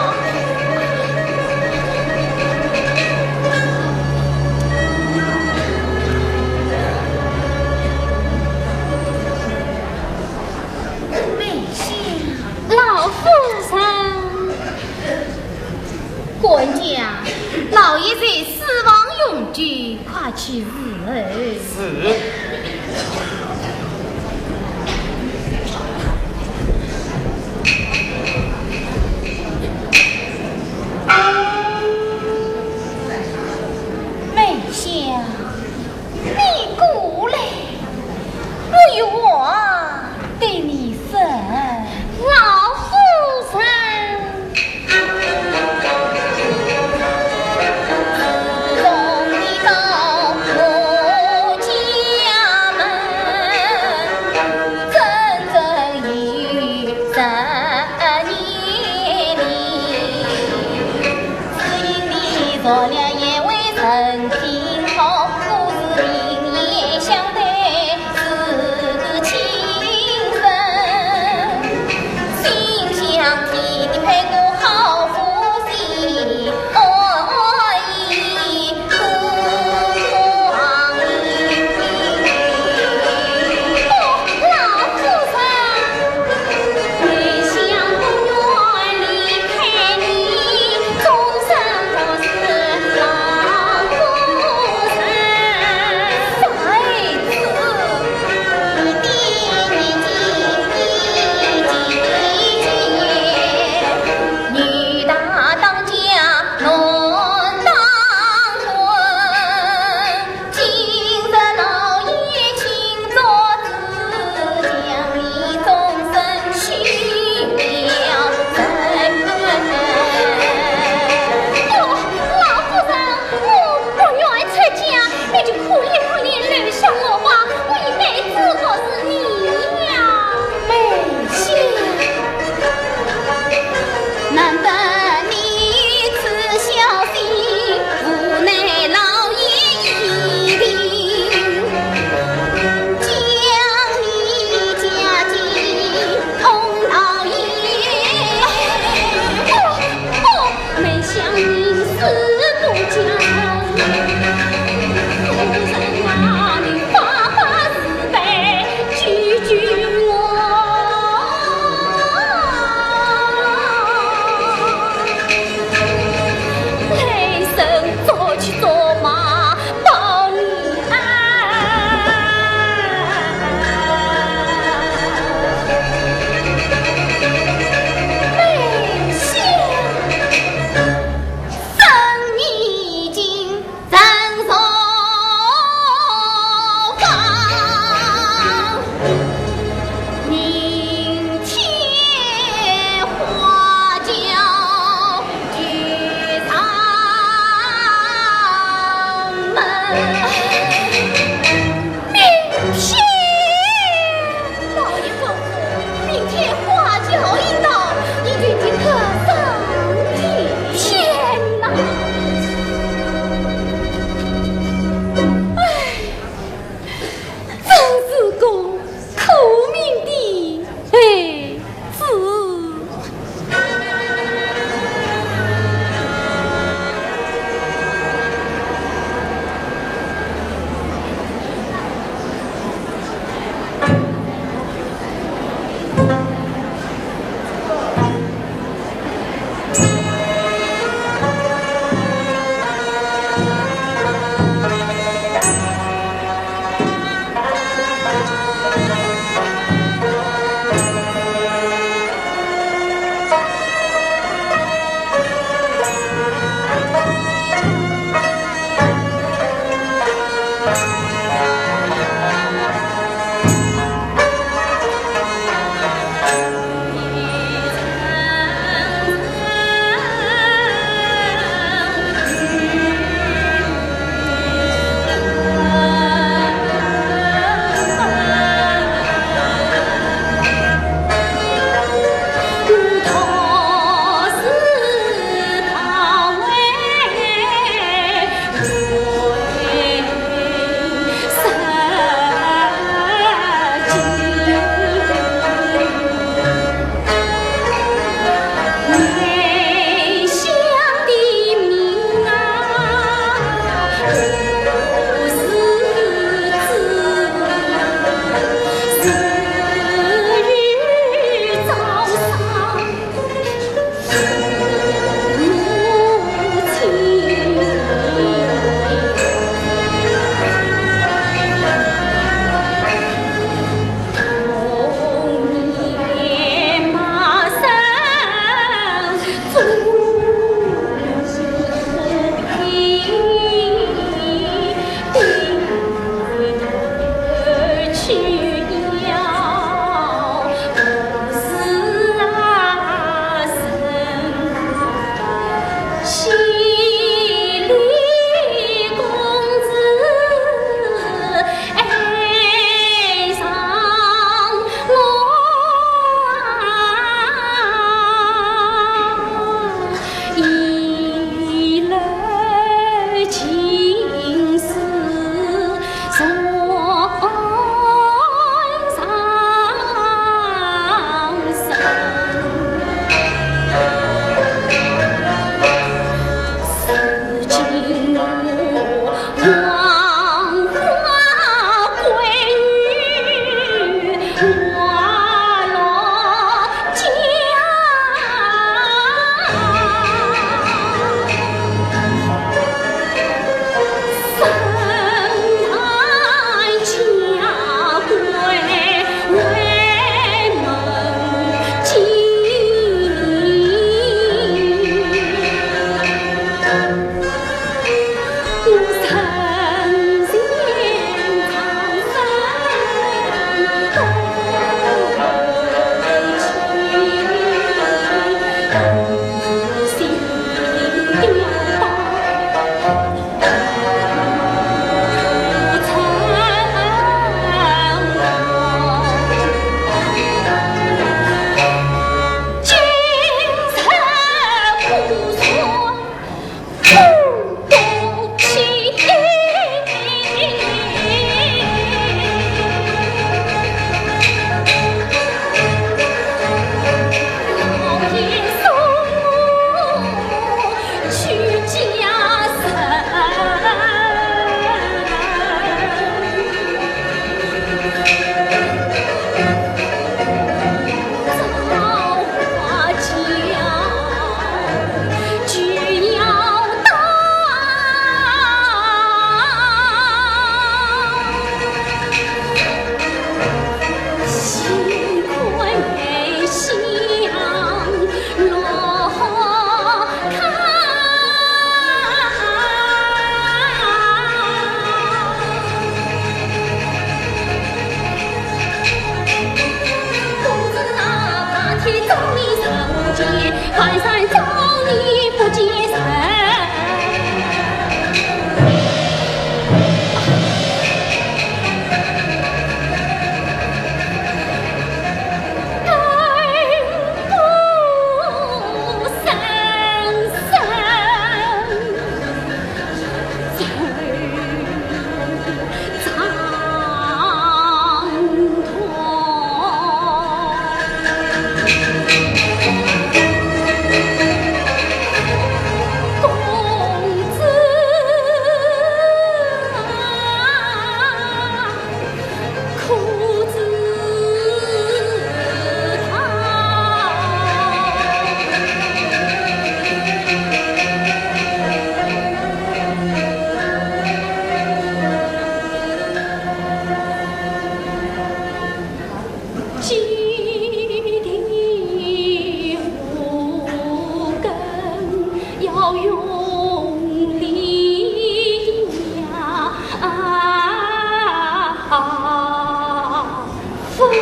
夫人。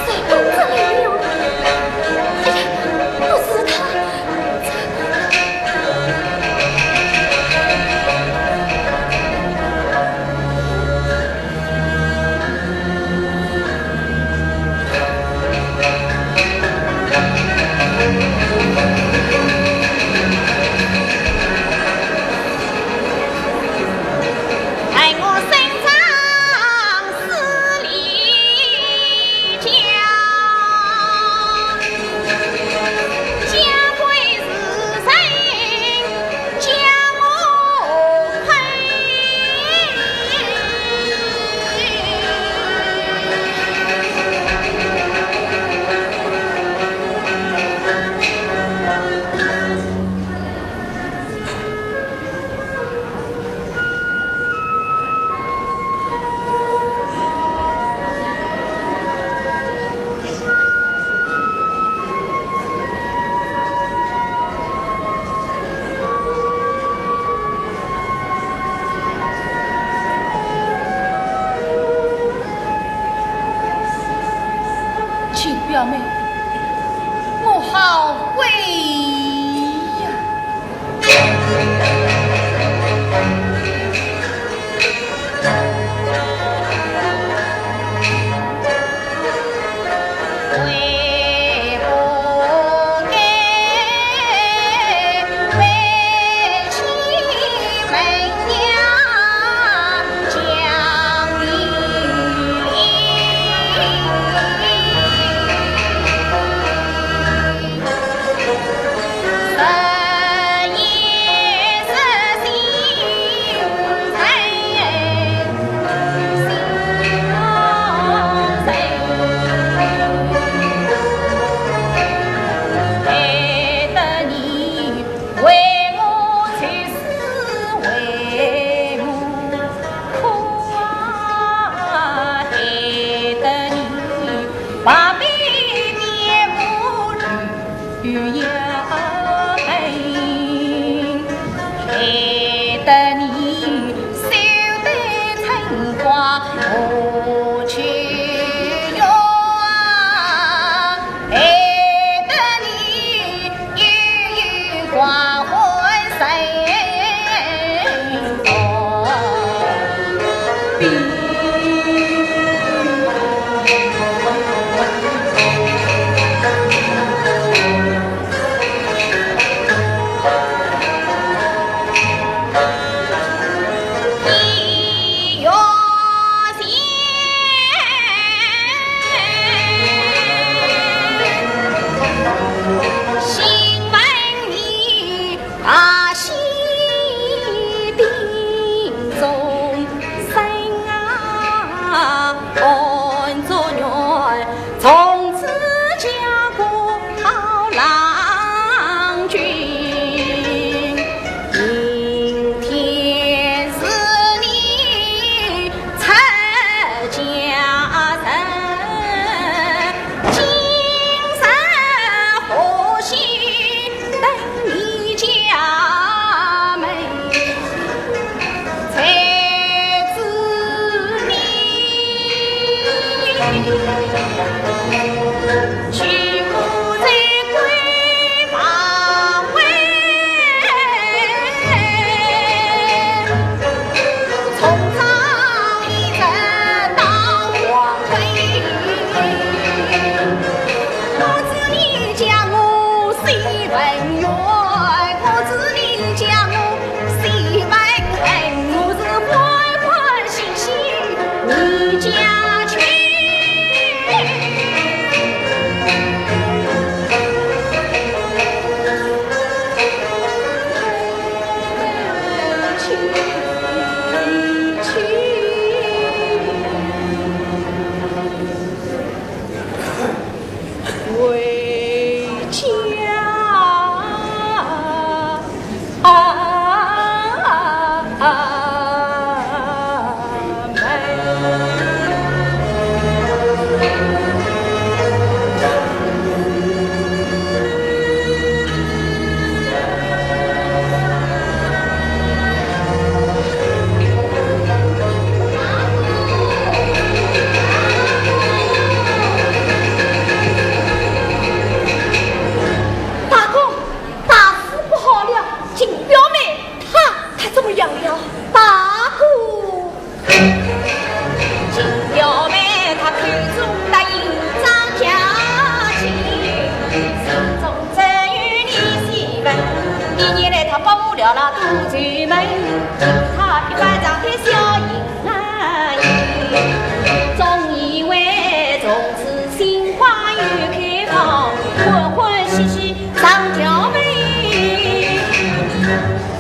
谁跟着来了？哎呀，不是他，这…… 亲表妹，我好悔呀！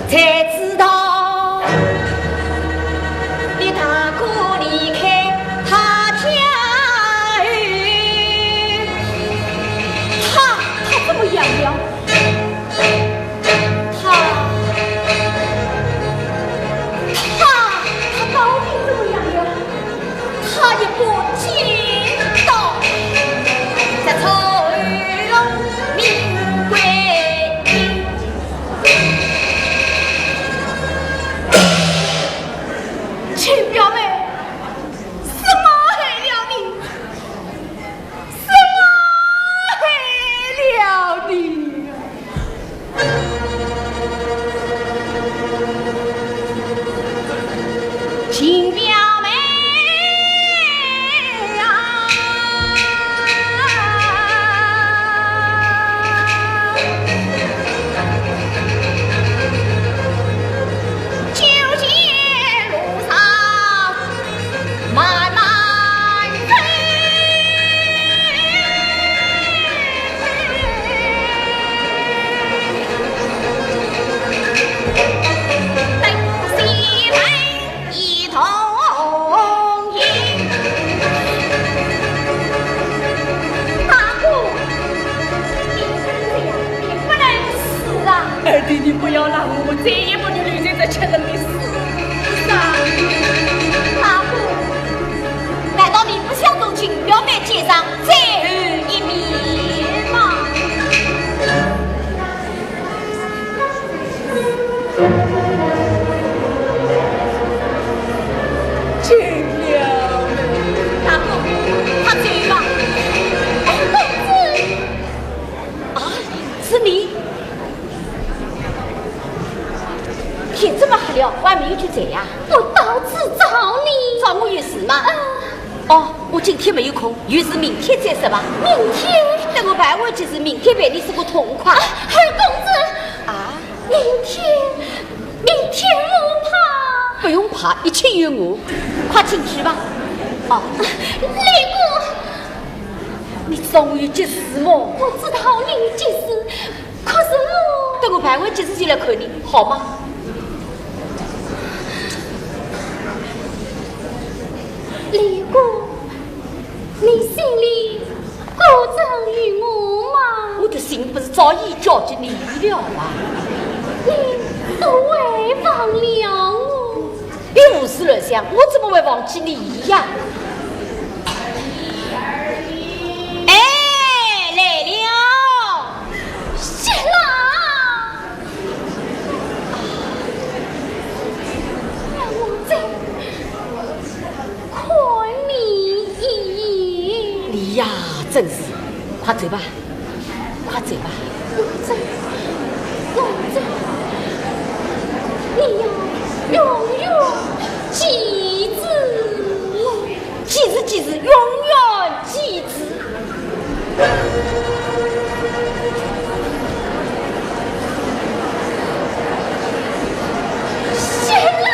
才知道你大哥离开他家后，他，他怎么样了？他，他，他到底怎么样了？他也不知道。这छोड़ो名贵。 亲表妹，什么害了你？什么害了你？亲表妹呀！ 酒泉路上慢慢走。等西来一同饮。大哥，你不能这样，你不能死啊！二弟，你不要让我们再也不能留在这吃人的世上。大哥，难道你不想同亲表妹见上最后一面吗？ 见了。大哥，快走吧。哎，公子。啊，是你？天这么黑了，还没有去走呀？我到此找你。找我有事吗？嗯。 哦，我今天没有空，有事明天再说吧。明天？等我办完这事，明天陪你说个痛快。啊，二公子。啊？明天，明天我怕。不用怕，一切有我。快进去吧。哦。李姑。你知道我有急事吗？我知道你有急事，可是我……等我办完这事就来看你，好吗？ 李姑，你心里可曾有我吗？我的心不是早已交给你了吗？你不会忘了我？你胡思乱想，我怎么会忘记你呀？哎，来了。谢啦！ 让我再看你一眼。你呀，真是，快走吧，快走吧。我走，我走，你要永远记住我。记住，记住，永远记住。 谢啦！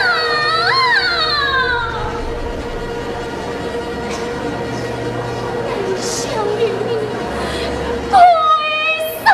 想念你，归首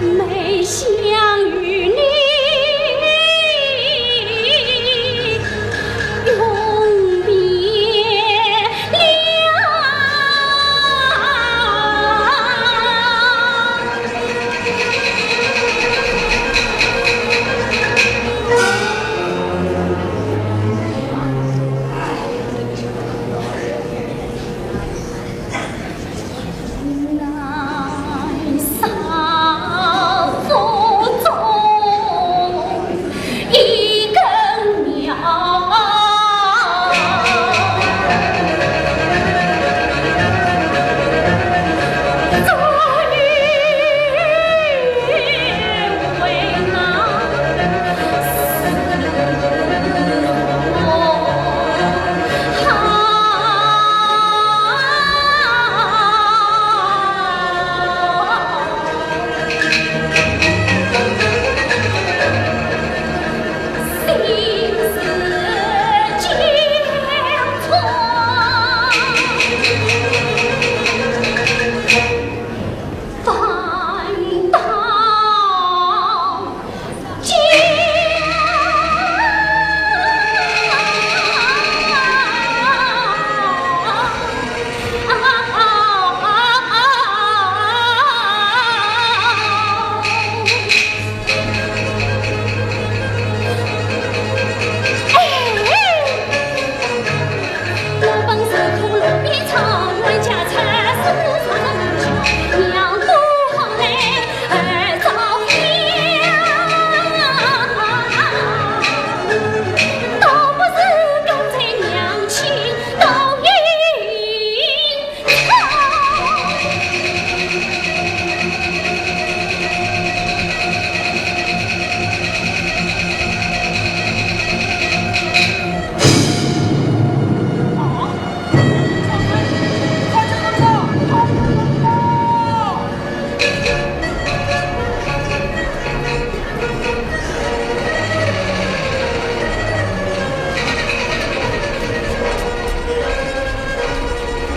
梅香与你永别了。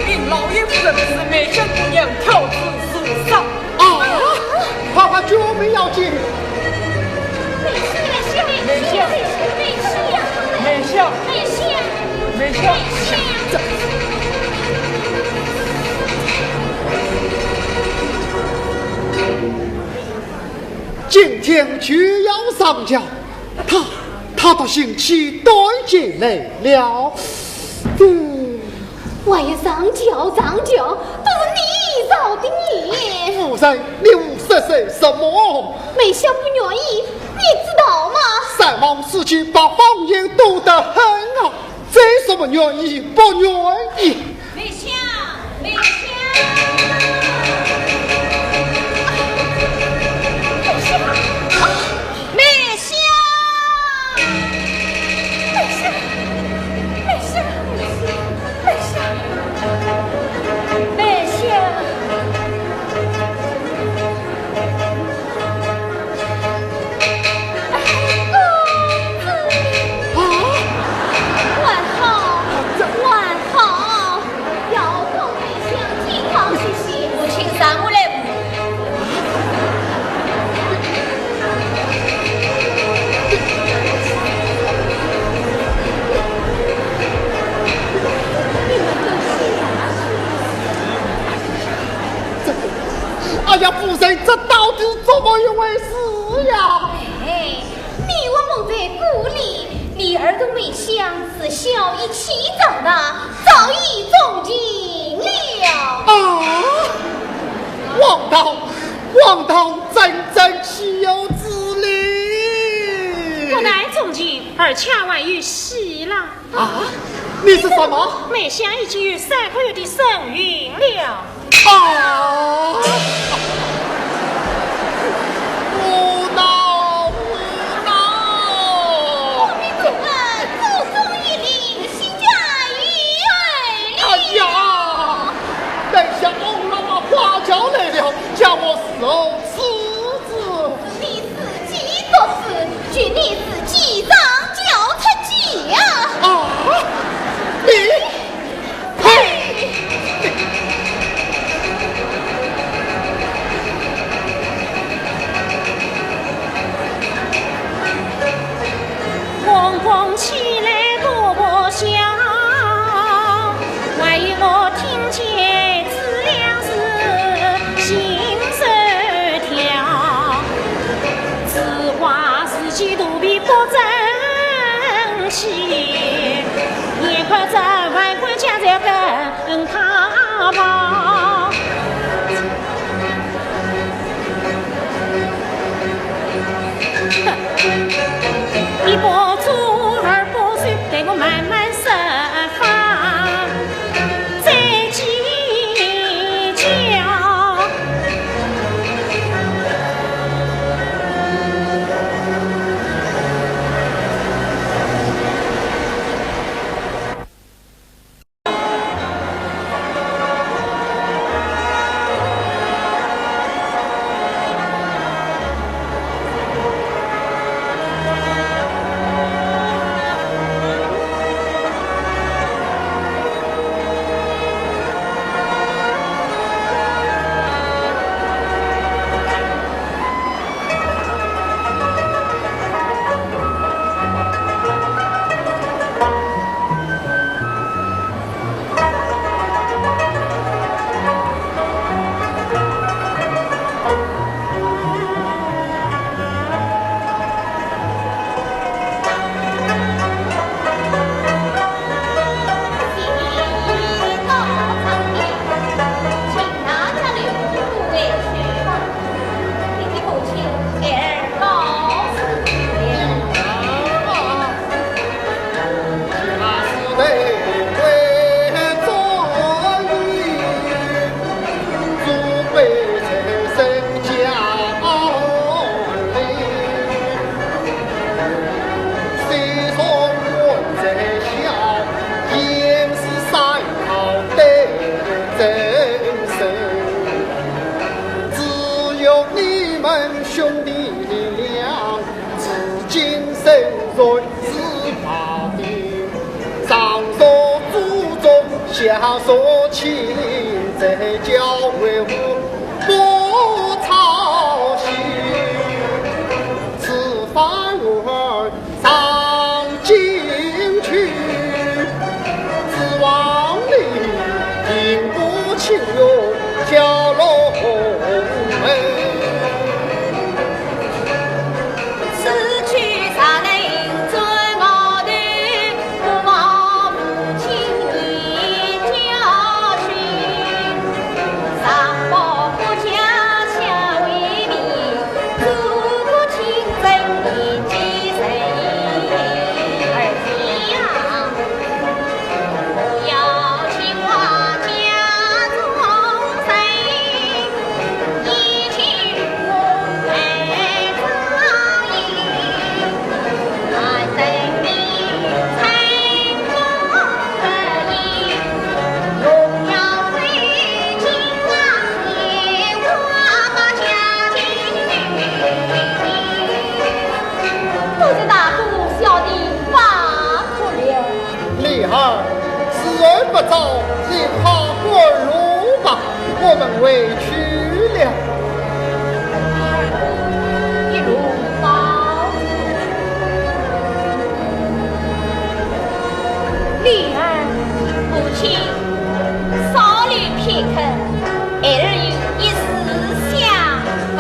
禀老爷夫人，是梅香姑娘跳至树上。啊！快快救命要紧！梅香，梅香，梅香，梅香，梅香，梅香，梅香，梅香。今天就要上轿，她，她的刑期都已经来了。嗯。王爷，上轿，上轿，都是你造的孽。夫人，你胡说些什么？梅香不愿意，你知道吗？三房四姐把方卿毒得很啊，这什么愿意不愿意？ 梅香，梅香，梅香，梅香，梅香，梅香，梅香。啊？还好，还好。是呀。哎，你我蒙在鼓里，你儿同梅香自小一起长大，早已中情了。啊，王道，王道，真正岂有此理！不但中情，而且还有喜啦。 啊，你说什么？梅香已经有三个月的身孕了。啊！胡闹，胡闹！我们众人祖宗已立，新家已有了。哎呀，等下翁老妈花轿来了，叫我伺候 是你自己作主，就你自己上轿出轿啊！啊，你，呸！公公起来多不孝，万一我听见 子良是心事跳，只怪自己肚皮不争气，也怪这万贯家财跟他跑。 一把做二把手，待我慢慢释放，再计较。只有你们兄弟俩，至今生存 是法定，上说祖宗，下说亲，这叫为父不操心。此番我儿上京去，指望你平步青云，蛟龙门。 此去若能转我头，不忘父亲言教训。上报国家孝为民，祖国亲人以继承。儿子呀， 多谢大哥，小弟拜托了。 女儿，时候不早，你快赶路吧，我们回去了。一路保重。女儿，母亲，稍留片刻，孩儿有一事相告。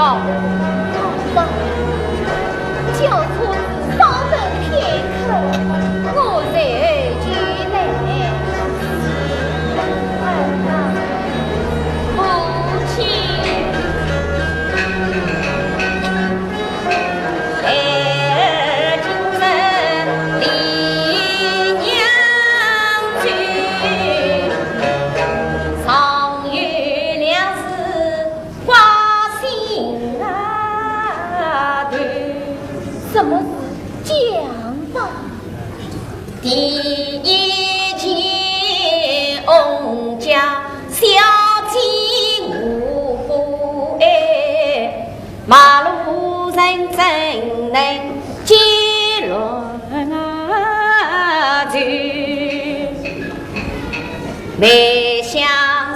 梅香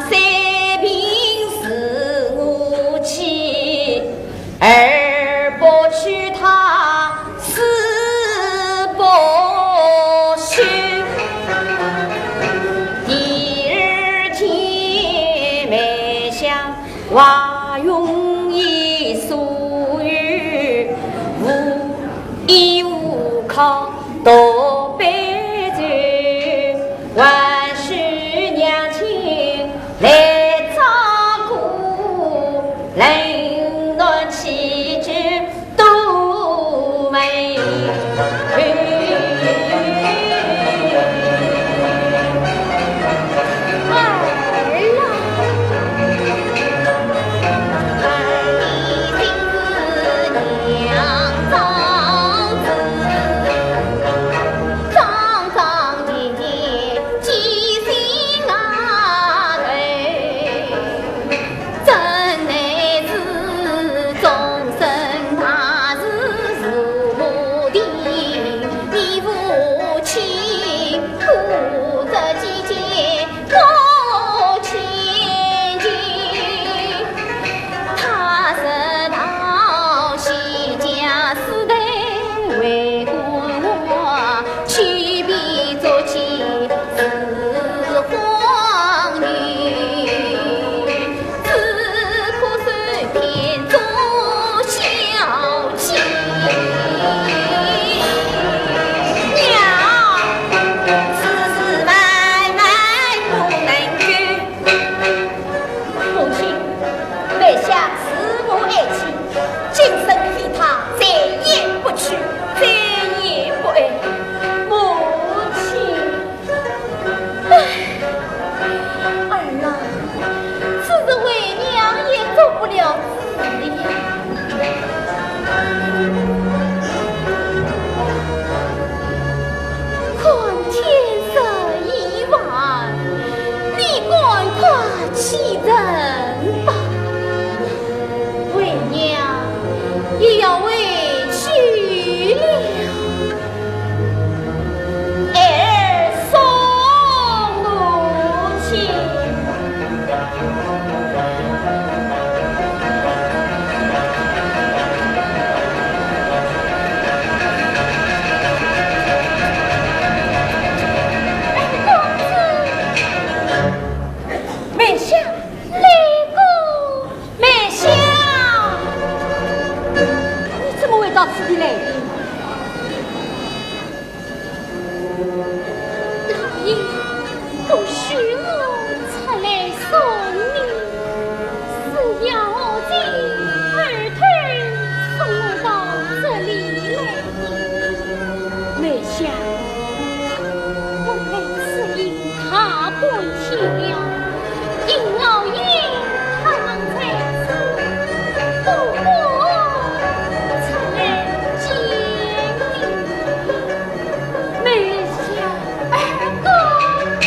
虽贫是我妻，儿不娶她誓不休。第二天梅香 花容已苏有，无依无靠独悲愁，还需娘亲来照顾，冷暖起居 都没有。儿啊，儿的心是娘造子，桩桩件件记心啊头。 真乃是终身大事无定，你无情，不知姐姐多千金。他是道西家世代为官，娶妻做妻 是荒女，只可受天中小姐。娘，此事万万不能够。母亲，梅香是我爱妻，今生非她，再也不娶，再也不爱。母亲。 唉，儿啊，此事为娘也做不了主了呀。看天色已晚，你赶快启程吧。为娘也要回去了。 儿送母亲。公子，梅香，来过。 梅香，你怎么会到此地来的？老爷，不许我出来送你，是要我的二头送我到这里来的。梅香，我来此地 踏半天了，因老爷他们在此，不敢出来见你。梅香，二公子。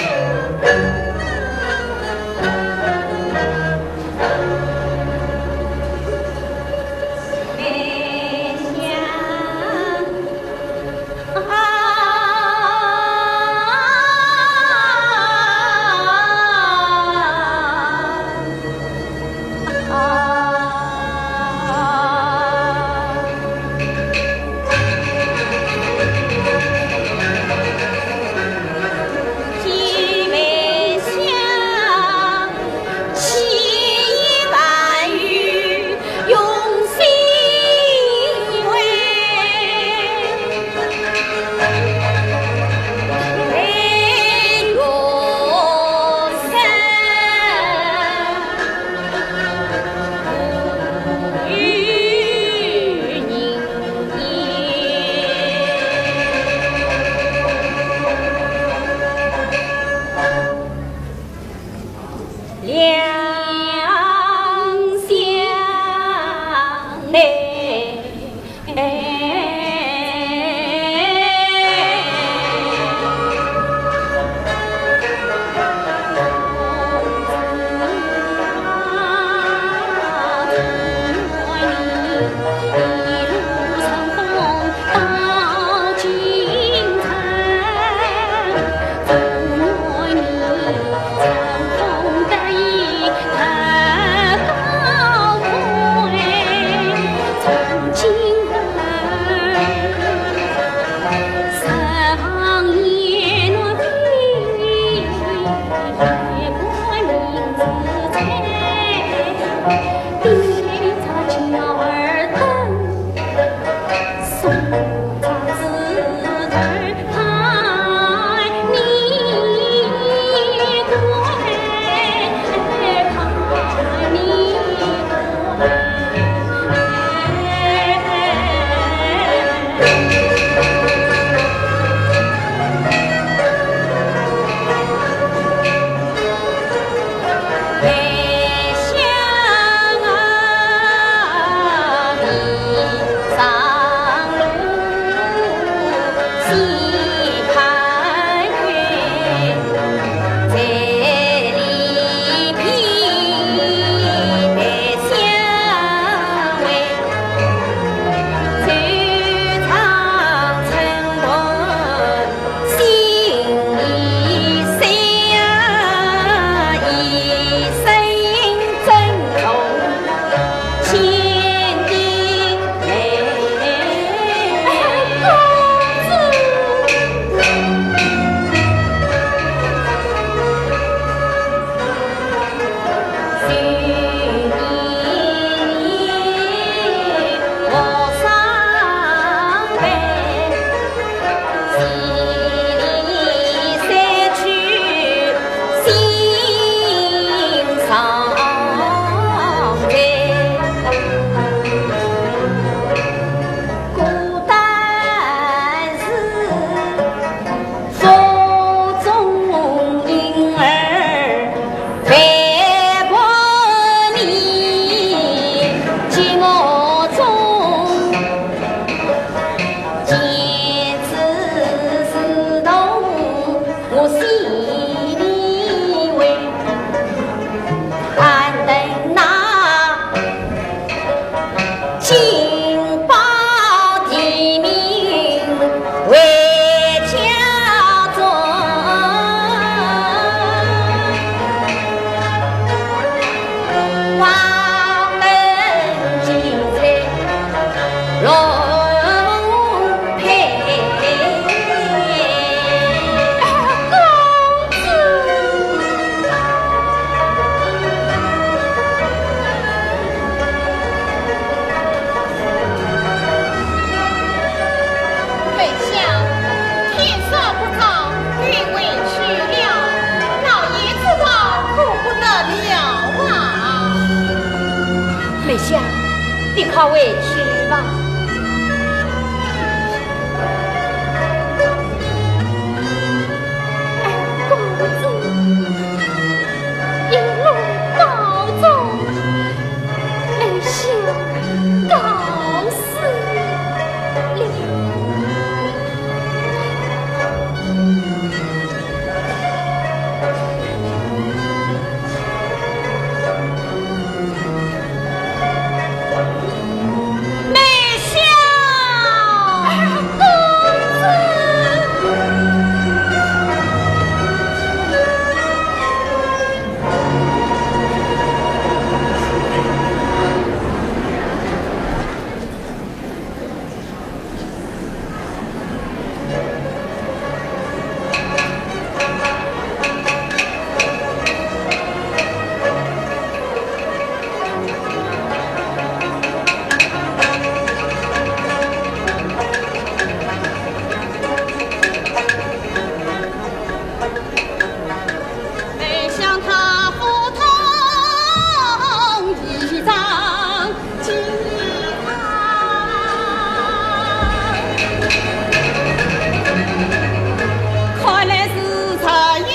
两相梅香，你快回去吧。哎，公子，一路保重，梅香告辞了。 梅香她腹痛已张几张，看来是日夜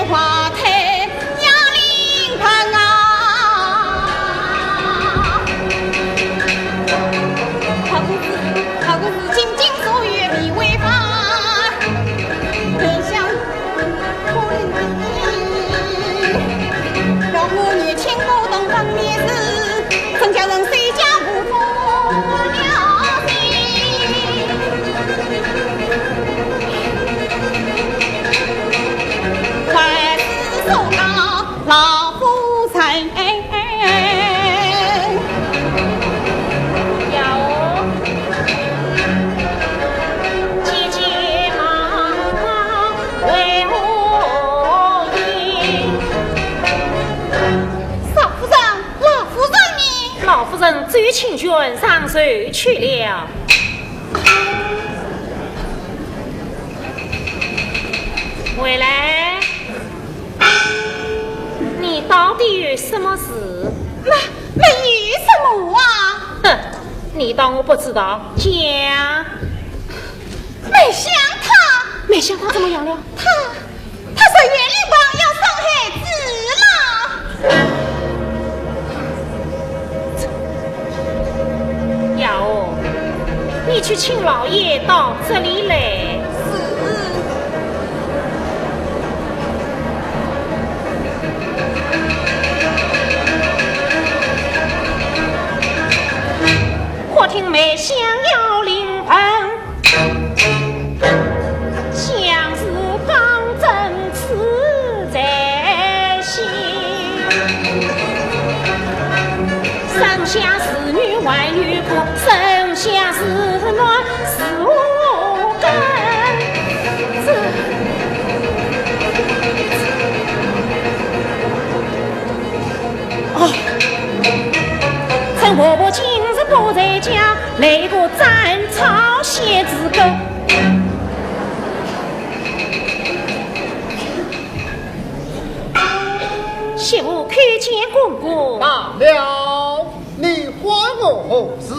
花开压临盆啊。好个是，好个是，金金如玉未为发，梅香 姐姐忙为何意？少夫人，老夫人呢？老夫人走清泉上寿去了。回来，你到底有什么事？没，没有什么啊。哼，你当我不知道？讲。 梅香她，梅香她怎么样了？她，她说严令婆要生孩子了。雅儿，你去请老爷到这里来。是。 忽听梅香摇灵盆，相思刚正此在心。生下是女还有个，生下是男是无根。这 啊，趁婆婆今日不在家，来个斩草写字根。媳妇叩见公公。罢了，你唤我何事？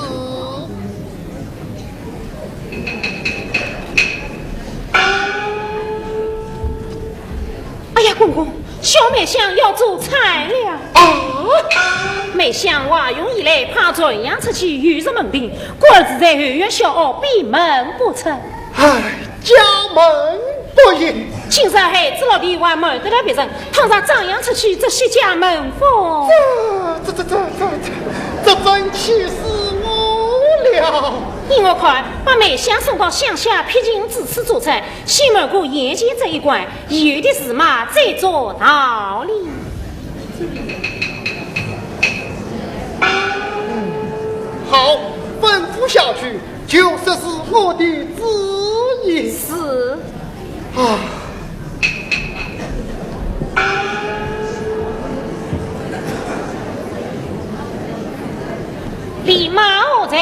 哎呀，公公，小梅香要助产了。啊！梅香怀孕以来怕传扬出去，有什么病，故而住在后院小屋，闭门不出。唉，家门不幸。今朝孩子落地还瞒得了别人，倘若张扬出去，这些家门风。这，这，这，这，这，这，这真气死我了！依我看，把梅香送到乡下僻静之处做产， 先瞒过眼前这一关，以后的事嘛，再做道理。好，吩咐下去，就说是我的旨意。是。啊。 李妈何在？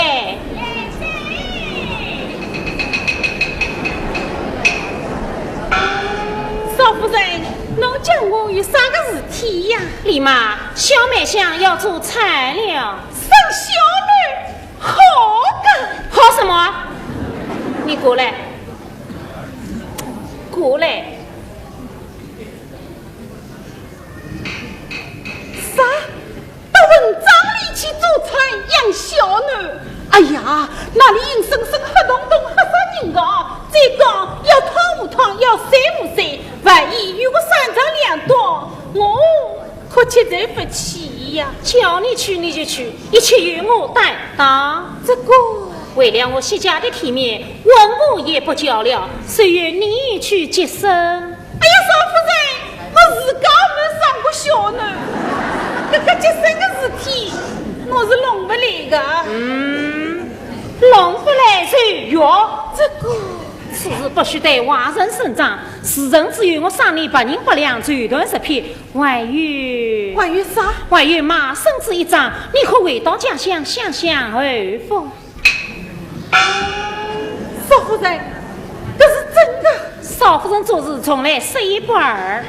少夫人，奴叫我有啥个事体呀？李妈，小梅香要做菜了。生小囡，好个！好什么？你过来，过来。啥？ 到坟庄里去做菜养小囡。哎呀，那里阴森森、黑洞洞，吓煞人个。再讲要烫勿烫，要晒勿晒，万一有个山长两短，我可接受勿起呀。叫你去你就去，一切由我担当。这个，为了我谢家的体面，文武也不叫了，只有你去接生。 哎呀，少夫人，我自家没生过小囡，搿个接生个事体，我是弄勿来个。嗯，弄勿来就要这个。此事不许对外人声张，事成之后我赏你白银百两，绸缎十匹，还有，还有啥？还有卖身子一张，你可回到家乡享享后福。 少夫人，搿是真的。少夫人做事从来说一不二。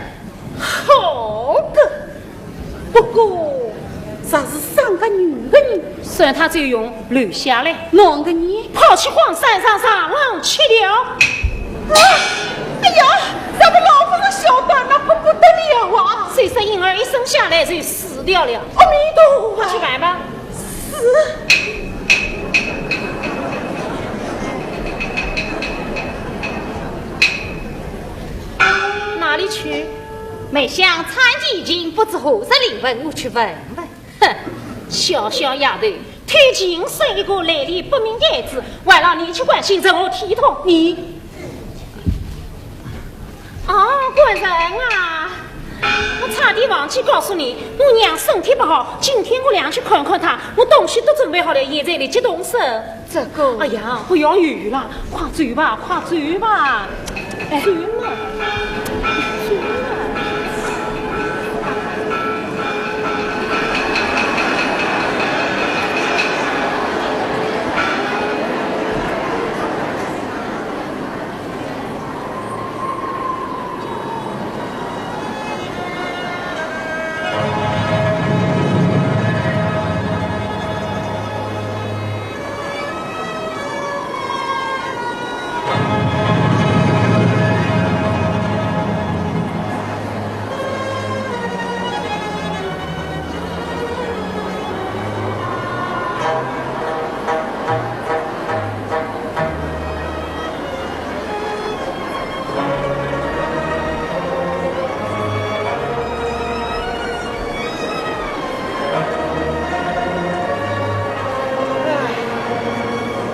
好个，不过若是生个女个呢？算她走运，留下来。男个呢？跑去荒山上上浪去了。啊，哎呀，若是老夫人晓得，那可不得了啊！虽说婴儿一生下来就死掉了。阿弥陀佛！去办吧。 是。哪里去？梅香产检已经不知何日临盆，我去问问。哼，小小丫头，偷亲生一个来历不明的孩子，还让你去关心，成何体统？你 啊，官人啊，我差点忘记告诉你，我娘身体不好，今天我俩去看看她，我东西都准备好了，现在立即动身。这个，哎呀，不要犹豫了，快走吧，快走吧。哎，走嘛，走嘛。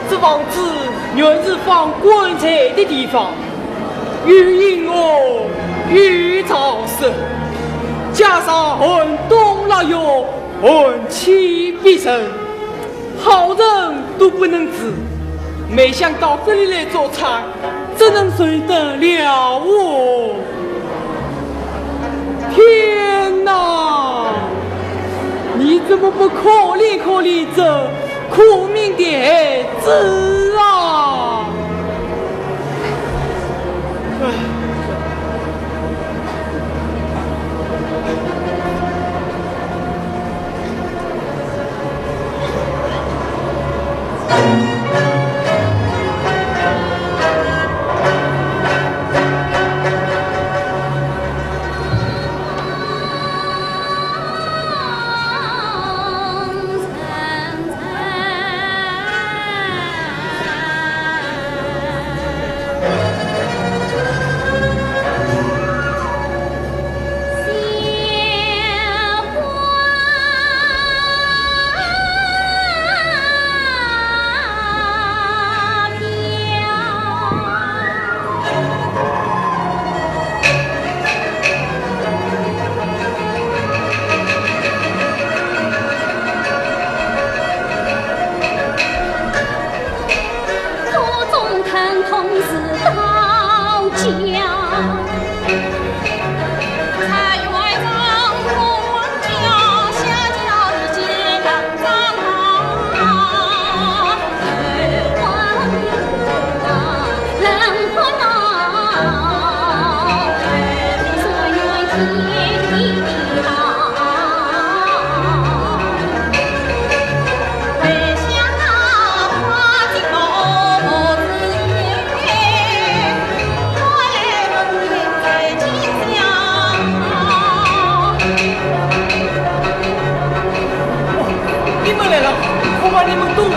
这房子原是放棺材的地方，又阴暗又潮湿，加上寒冬腊月，寒气逼人， 好人都不能住，梅香到这里来做菜，怎能受得了哦？天哪！你怎么不可怜可怜这苦命的孩子啊？唉。 啊，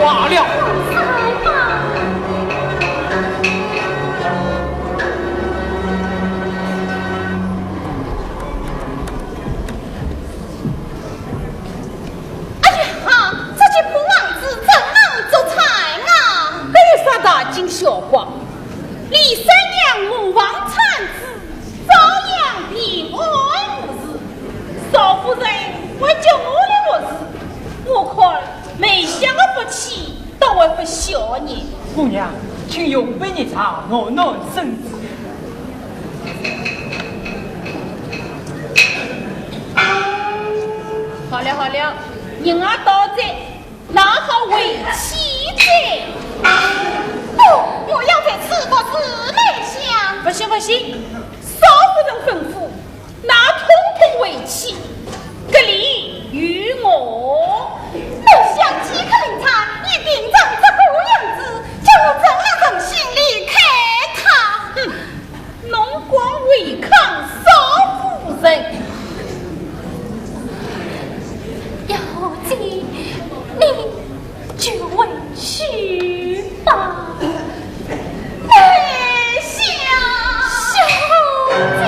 罢了。哎呀，这群破王子怎能做官啊？这有啥大惊小怪？李三娘凤凰产子，照样平安无事。少夫人还叫我来服侍，我看梅香的福气 倒还不小呢。姑娘，请用杯热茶，暖暖身子。好了好了，人也到哉，哪好回去哉？不，我要在此服侍梅香。不行不行，少夫人吩咐， 那统统回去，隔离于我。梅香饥渴难耐，你病成这个样子，叫我怎么忍心离开她？哼，侬敢违抗少夫人？要紧，你 就回去吧。哎呀，小姐。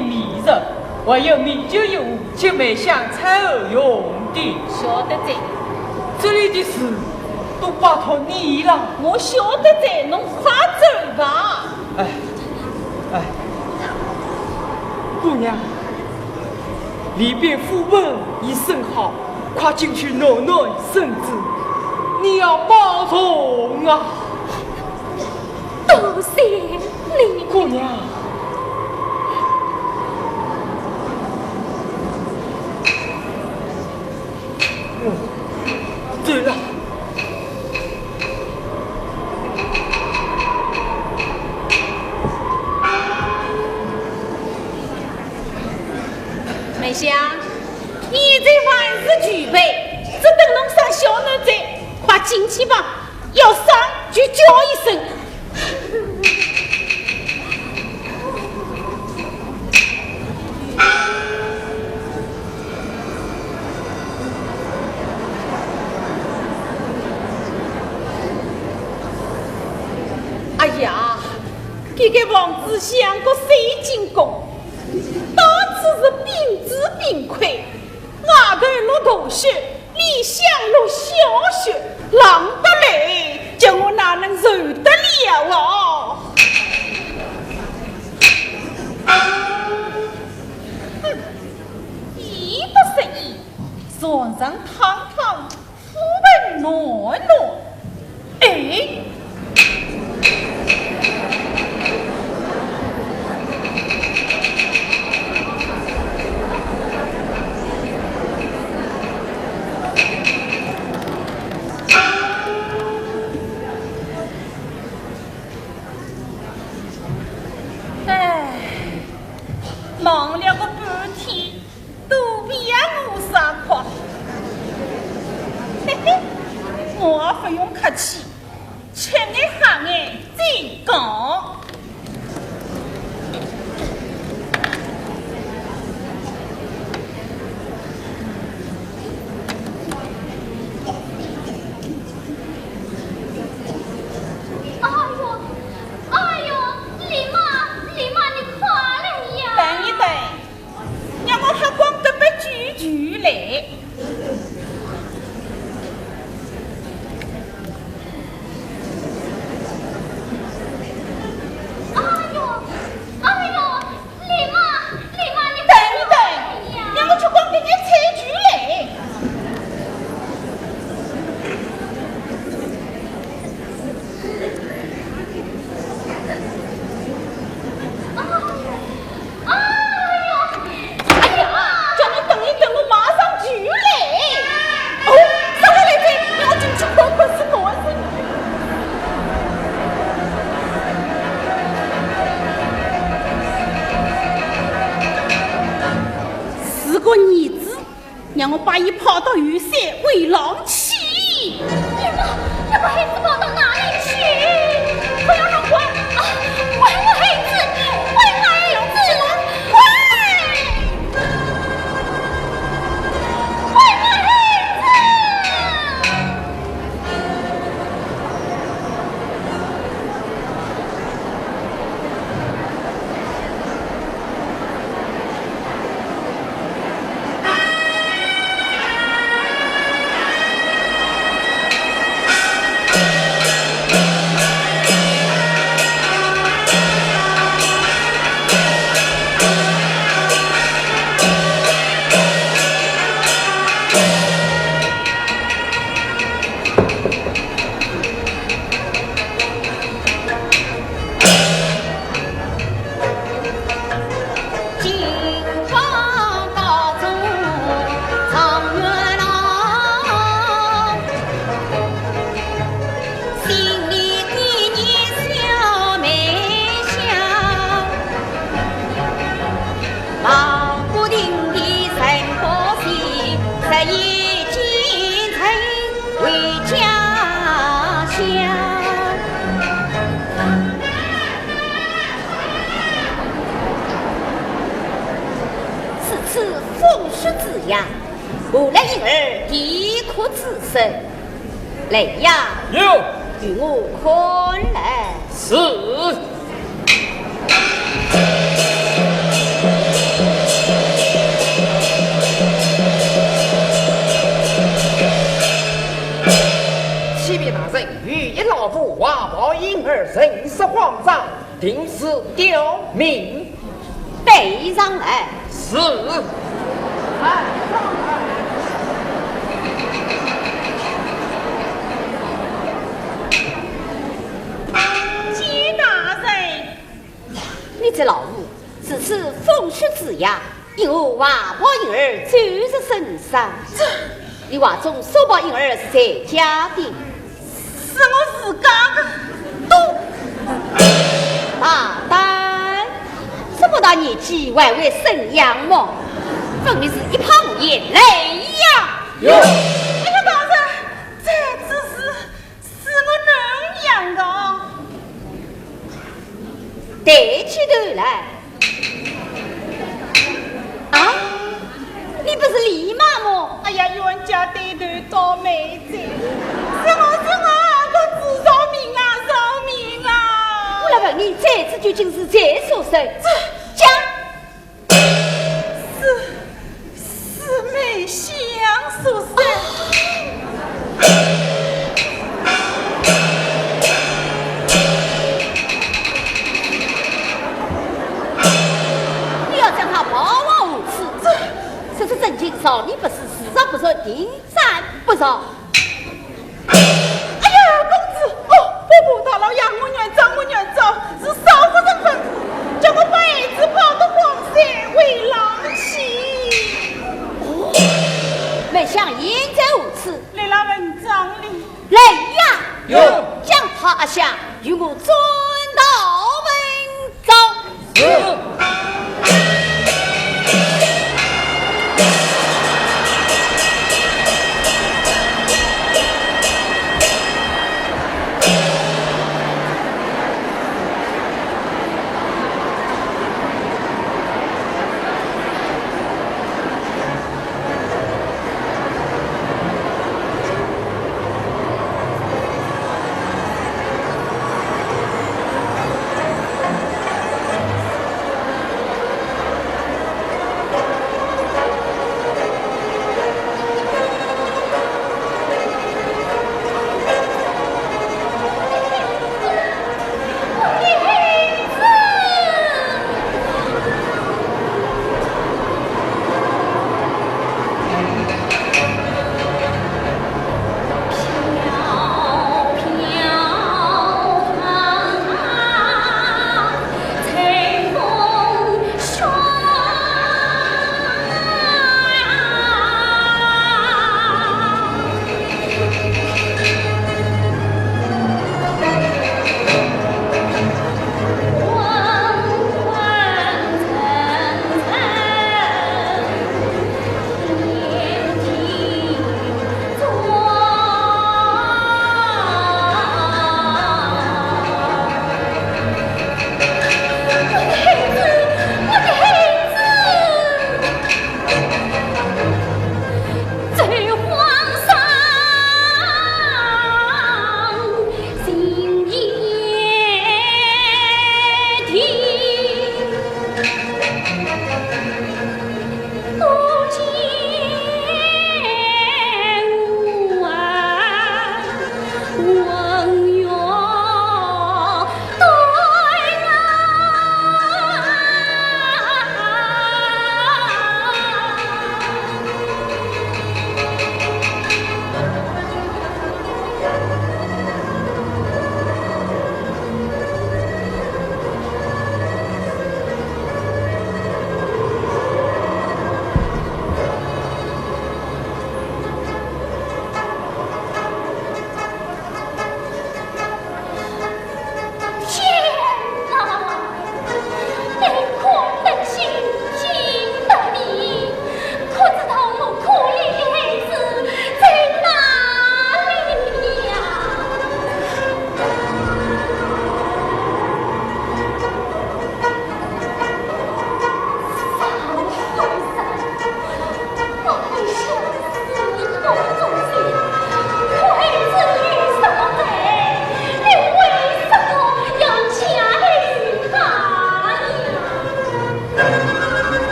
米食，还有米酒一壶，请梅香餐后用的。晓得哉。这里的事都拜托你了。我晓得哉，侬快走吧。哎，哎，姑娘，里边府文已审好，快进去暖暖身子，你要保重啊。 多谢你。姑娘。嗯，对了。梅香，现在万事俱备，只等侬上小囡哉，快进去吧。 要伤就叫一声。哎呀，这个房子像个水晶宫，到处是冰珠冰块， 外头落大雪，里向落小雪，冷得来，叫我哪能受得了哦？哼，衣不适意，床上躺躺，敷被暖暖。 哎，哎，忙了个半天， 肚皮也饿煞快。嘿嘿，我也不用客气，吃眼喝眼再讲。哎呦，哎呦，李妈，李妈，你快来呀！等一等， 让我喝光这杯酒酒来。哎呦，哎呦，李妈，李妈，你等一等，让我去光这杯酒酒来。 哎呀，哎呀，叫侬等一等，我马上就来。哦，啥个来哉？让我进去看看是哪事。是个儿子，让我把伊抛到后山喂狼去。你把，你把孩子抛到哪里去？不要乱管！啊，喂，喂，孩子，喂，喂，孩子，喂！喂，喂，孩子！ 此次风雪之夜，何来婴儿啼哭之声？来呀，有。与我看来。是。画报莺儿，人设慌张，定是刁民。带上来。是。见大人。你这老母，如此风雪之夜， 因何画报莺儿走入深山？这，你画中所报莺儿是在家的？是我自家的。都……大胆！这么大年纪还会生羊毛，分明是一旁眼泪呀！有。哎呀，大人，这只是 是我能养的。抬起头来。啊，你不是李妈么？哎呀，冤家对头倒霉哉！是我，是我，公子饶命啊，饶命啊！我来问你，这只究竟是谁所生？这……讲！ 是，是梅香所生。你要将她包往何处？这，这是真情，饶你不死，自杀不饶，定斩不饶。 哎呀，公子，哦，婆婆大老爷，我原招，我原招，是少夫人吩咐，叫我把孩子抛到荒山喂狼去。哦，梅香现在何处？来了文章里。来呀，有。将她押下，与我转到文 走。是。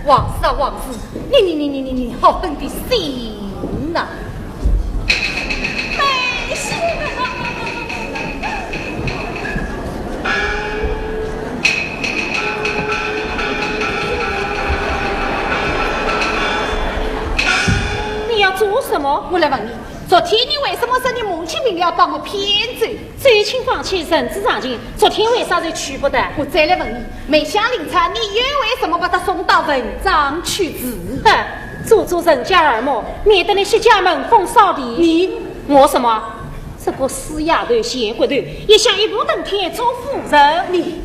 王氏啊，王氏，你你你你你你，好狠的心呐！你要做什么？我来问你，昨天你为什么说你母亲病了把我骗走？ 周青、方卿、人之常情，昨天为啥就去不得？我再来问你，梅香、林川，你又为什么把她送到坟场去住？哼，做做人家耳目，免得你薛家门风扫地。你，我什么？这个死丫头、贱骨头，一向一步登天做夫人。你，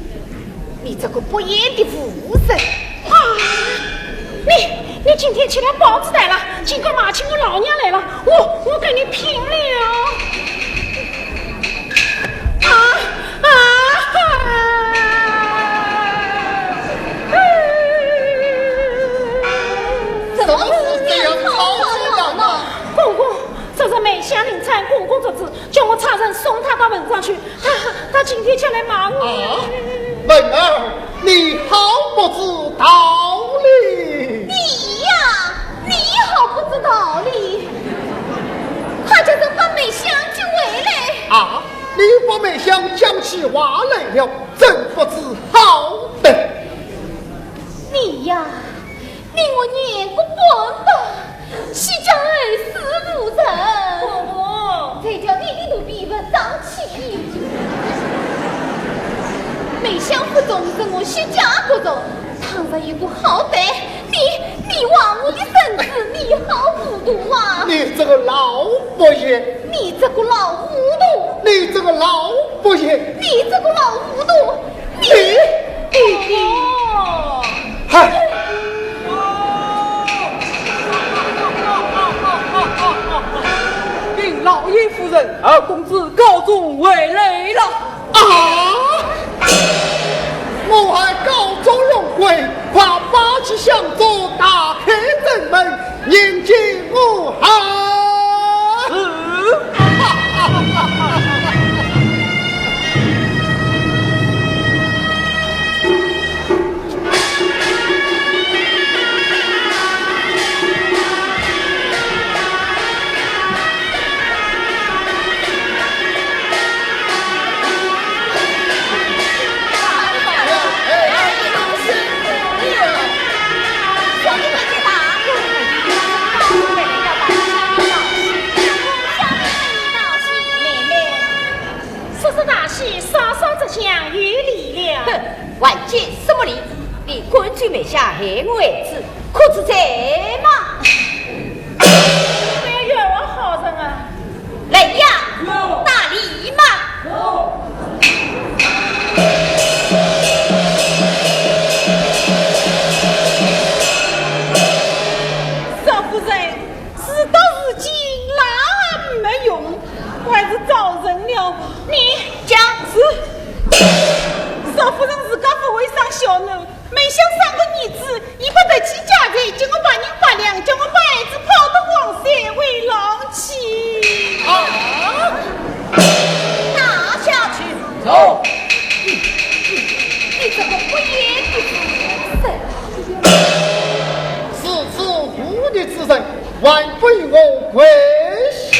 你这个不贤的妇人！啊，你，你今天吃了豹子胆了，竟敢骂起我老娘来了！我，我跟你拼了！ 啊，啊，怎么回事？这样吵吵闹闹。公公，这是梅香、林川公公侄子，叫我差人送她到坟场去。她，她今天叫来骂我。啊，文儿，你好不知道理。你呀，你好不知道理。快叫人把梅香接回来。啊，你把梅香讲起话来了，真不知好歹。你呀，你我念个半吧，薛家二世夫人。公公。才叫你的肚皮勿争气。梅香不忠，是我薛家不忠，倘若有个好歹，你，你亡我的孙子，你好糊涂啊！你这个老不贤！你这个老糊涂！你这个老不贤！你这个老糊涂！你，你，你，哦。嗨！禀老爷夫人，二公子高中回来了。 啊！我还高中荣归，快把这香烛打开正门，迎接我啊！是。说是大喜，稍稍则响，有礼了。哼，还见什么礼？你敢追梅香害我儿子，可知罪吗？你们冤枉好人啊！来呀，打礼嘛！少夫人，事到如今，赖也没用，还是招认了吧。你讲。是。少夫人自家不会生小囡，梅香生个儿子，伊不得起家财，叫我白银百两，叫我把儿子抛到黄山为狼妻。啊！拿下去。走。你这个不义的妇人！如此无义之人， 还不与我跪下！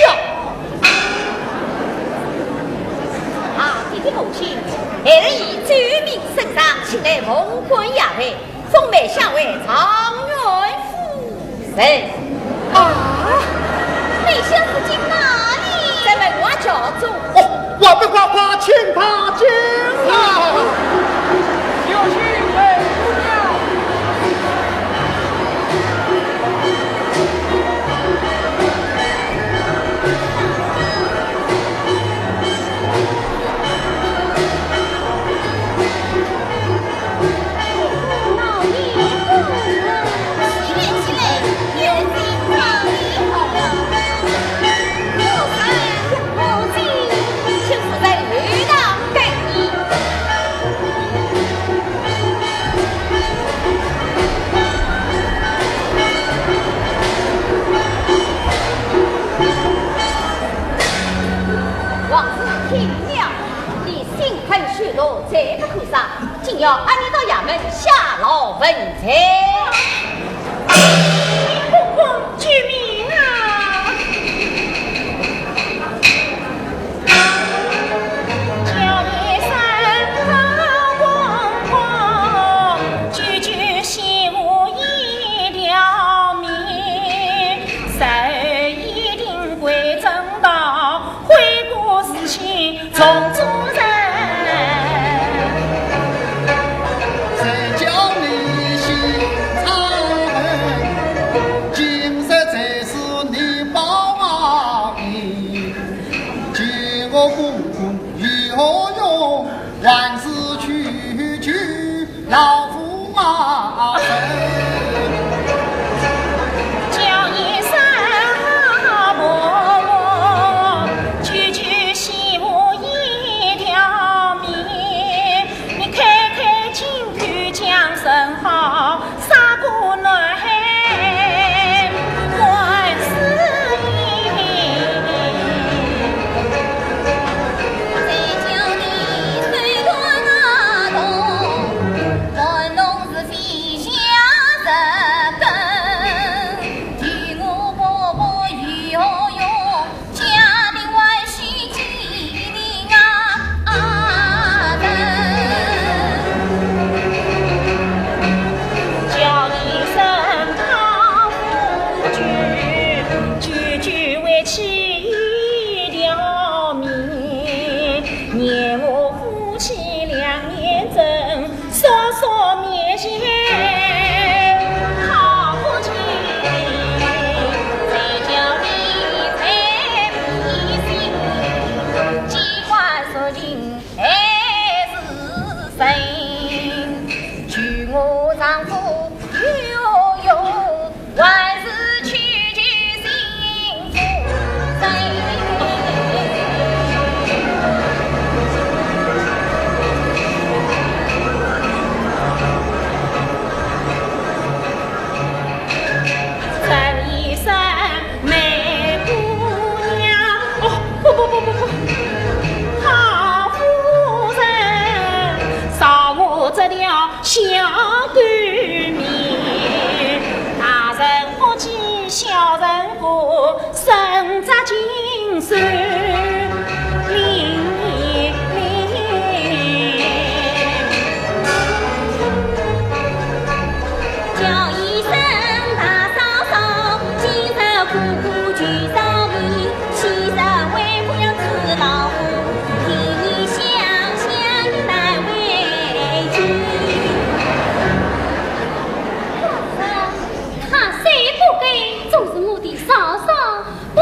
啊，爹爹母亲，孩儿已遵命升堂，请来文官押回，封梅香为状元夫人。啊，梅香如今哪里？在门外叫着。哦， 还不快快请他进来！有请回姑娘。起来，起来，有请状元夫人。 请夫人入堂等礼。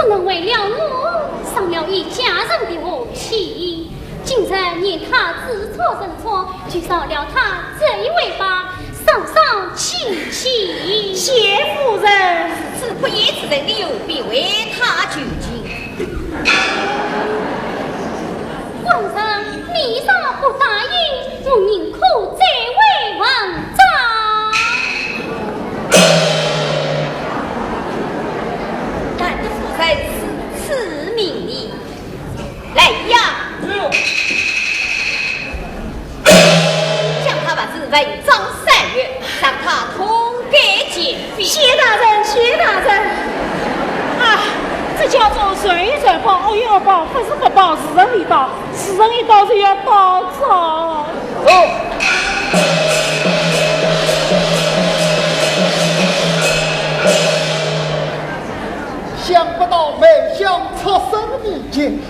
能为了我伤了一家人的和气。今日念他知错认错，就饶了他这一回吧，上上请起。谢夫人。如此不义之人，你又必为他求情。官人，你若不答应，我宁可再为文章。难得夫人如此明理。来呀！将他拔至文章三月，让他痛改前非。谢大人，谢大人。啊，这叫做善有善报，恶有恶报，不是不报，时辰未到，时辰一到就要到哉。哦。想不到梅香出身的境。